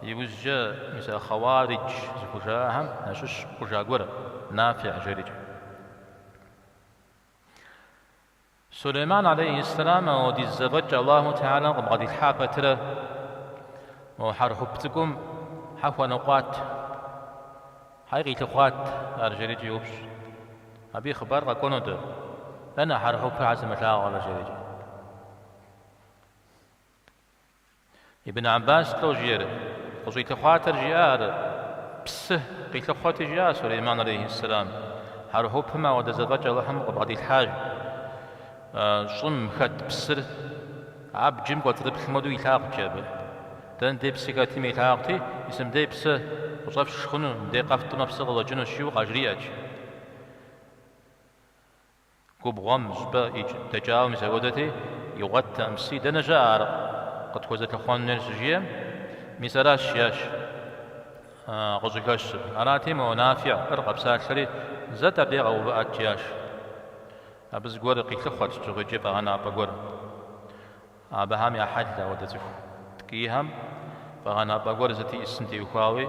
иужькӏэ мис а хъэуаридж зыхужаӏэхэм ящыщ хъужа гуэр, Нафигь жерикӏ. Сулейман алейхьиссэлам ауэдиз зэфӏэкӏ Аллаху Тэхьэлам къыбгъэдилъхьа пэтрэ, мо хьэрхьуп цӏыкӏум хьэ хуэныкъуат, хьэ къилъыхъуат ар жерикӏи йоупщӏ. Абы и хъыбар къэкӏуэну дэ, дэнэ хьэрхьупыр хьэ сымылъагъурэ жерикӏи. Ибн Аббас лӏо жиӏэр, къыщӏилъыхъуатэр жиӏа ар, псы къилъыхъуэти жиӏа Сулейман алейхьиссэлам. Хьэрхьупым ауэдэ зэфӏэкӏ Алыхьым къыбгъэдилъхьащ. Щӏым хэт псыр абджым кӏуэцӏрыплъым хуэдэу илъагъут жи абы. Дэнэ дей псы хэтми илъагъути, мис мыбдей псы къыщӏэфш хъуну, мыбдей къэфтӏмэ псы къыщӏэкӏынущ жиӏэу къажриӏэт жи. Губгъуэм щӏыпӏэ дэкӏауэ мис апхуэдэти, игъуэттэкъым псы, дэнэ щыӏэ ар къытхуэзылъыхъуэн хуейр щыжиӏэм, мис аращ жиӏащ къыщӏыхэщыр. Арати, мо Нафигьыр къэпсалъэри, зэт абдей къэувыӏэт жиӏащ. Абы зыгуэр къилъыхъуэт щыгъуикӏи фӏэгъэнапӏэ гуэр. Абыхэм я хьэл ауэдэ цӏыху ткӏийхэм фӏэгъэнапӏэ гуэр сыт иӏысым теухуауи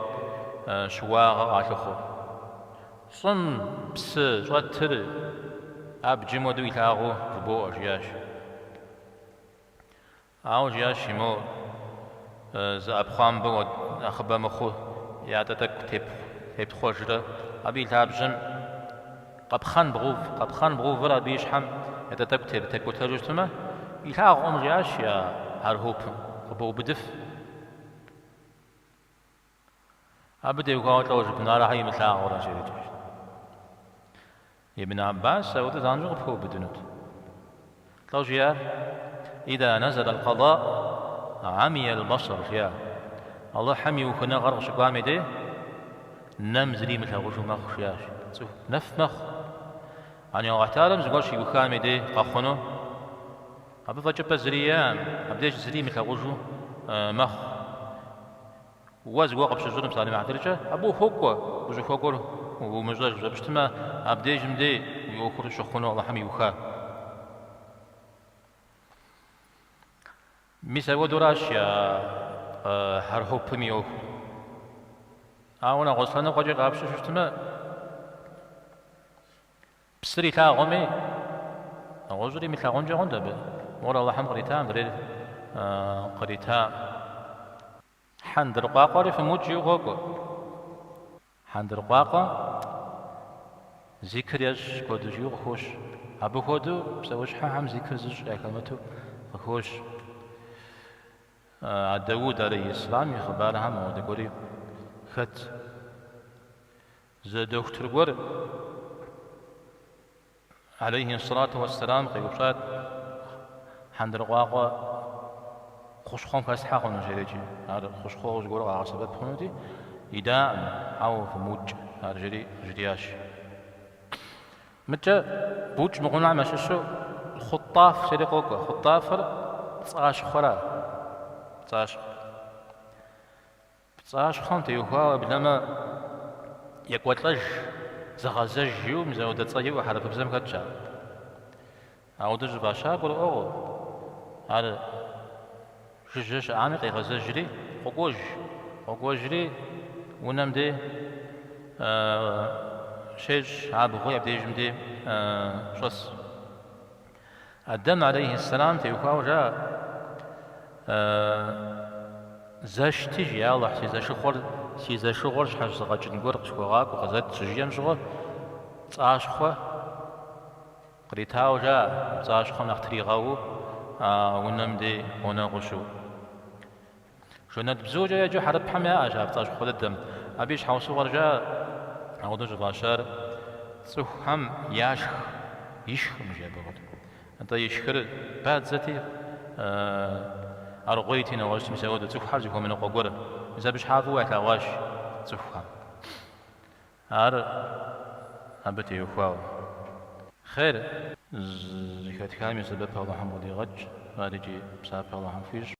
щыуагъэ къалъыхъуэу. Щӏым псы щӏэтыр абджым хуэдэу илъагъуу жыбоӏэ, жиӏащ. Ауэ жиӏащ мо зы ӏэпхъуамбэ нэхъыбэ мыхъуу ятӏэ тӏэкӏу тептхъуэжрэ абы и лъабжьэм Къапхъэн бгъув, къапхъэн бгъувыр абы и щхьэм ятӏэ тӏэкӏу тепкӏутэжу щытмэ, илъагъукъым, жиӏащ а хьэрхьупым, къыпоубыдыф. Абы теухуауэ лӏо жыпӏэн ар хьэ имылъагъурэ, жерикӏи. Ибн Аббас ауэдэу занщӏэу къыпхуэубыдынут. Лӏо жиӏар? Ида назала аль-къада амия аль-басар, жиӏа. Алыхьым и ухыныгъэр къыщыкӏуам и дей нэм зыри имылъагъужу мэхъу, жиӏащ. Цӏыху нэф мэхъу. Ани Алыхь Тэхьэлам зыгуэр щиухам и дей къэхъуну, абы фӏэкӏыпӏэ зыри иӏэкъым, абдеж зыри имылъагъужу мэхъу. Уэ зыгуэр къыпщыщӏыну псалъэм и хьэтыркӏэ, абы ухуокӏуэ, ущӏыхуэкӏуэр умыщӏэж щӏэпщтмэ, абдежым дей уи ӏуэхур щыхъуну Алыхьым иуха. Мис апхуэдэуращ я хьэрхьупым и ӏуэхур. Ауэ нэгъуэщӏ лъэныкъуэкӏэ къапщтэу щытмэ, псыр илъагъуми, нэгъуэщӏыр имылъагъункӏэ хъунт абы. Мор Алыхьым кърита, мыдрейр кърита. Хьэндыркъуакъуэри фымукӏ жиӏэу къокӏуэ. Хьэндыркъуакъуэ зикр ещӏ куэду жиӏэу къыхощ. Абы хуэдэу псэущхьэхэм зикр зыщӏ яхэмыту къыхощ. А Дауд алейхьиссэлам и хъыбархэм ауэдэ гуэри хэт. Зы дохутыр гуэр Алейхи ссалату уэсселам къеупщӏат, Хьэндыркъуакъуэ хущхъуэм хэслъхьэ хъуну жери икӏи. Ар хущхъуэу зыгуэру къагъэсэбэп хъунути, идаӏым, хьэуэ фымыукӏ ар жери къыжриӏащ. Мыкӏэ букӏ мыхъунухэм ящыщу хъутӏаф жери къокӏуэ. Хъутӏафыр пцӏащхъуэра? Пцӏащхъуэ. Пцӏащхъуэм теухуауэ уеблэмэ екӏуэлӏэж, зыгъэзэж жиӏэу мис ауэдэ цӏэ иӏэу хьэрыпыбзэм хэтщ ар. Ауэдэ щӏыфӏащар гурыӏуэгъуэу, ар жыжьэ щыӏами къегъэзэжри къокӏуэж. Къокӏуэжри унэм дей щещӏ, абгъуи абдежым дей щӏэс. Адэм алейхьиссэлам теухуауэ жаӏэ, Зэшти, жи, Алыхь, си зэшыгъуэр, си зэшыгъуэр щхьэщызыгъэкӏын гуэр къысхуэгъакӏуэ, къызэт, щыжиӏэм щыгъуэ, пцӏащхъуэ къритауэ жаӏэ, пцӏащхъуэм нэхъ тригъэуу а унэм дей гъунэгъуу щыӏэу. Жэнэт бзукӏэ еджэу хьэрыпхэм яӏэщ а пцӏащхъуэ дыдэм. Абы и щхьэусыгъуэр жаӏэ, апхуэдэу щӏыфӏащар цӏыхухэм яшх ишхым, жи абы хуэдэу. Атӏэ ишхыр бадзэти, аргъуейти, нэгъуэщӏти, мис апхуэдэу цӏыхухэр зыхуэмыныкъуэ гуэр. Мис абы щхьа фӏыуэ ялъэгъуащ цӏыхухэм. Ар абы теухуауэ. Хъер, зэхэтхам и сэбэп Алыхьым къыдигъэкӏ, ар икӏи псапэ Алыхьым хуищӏ.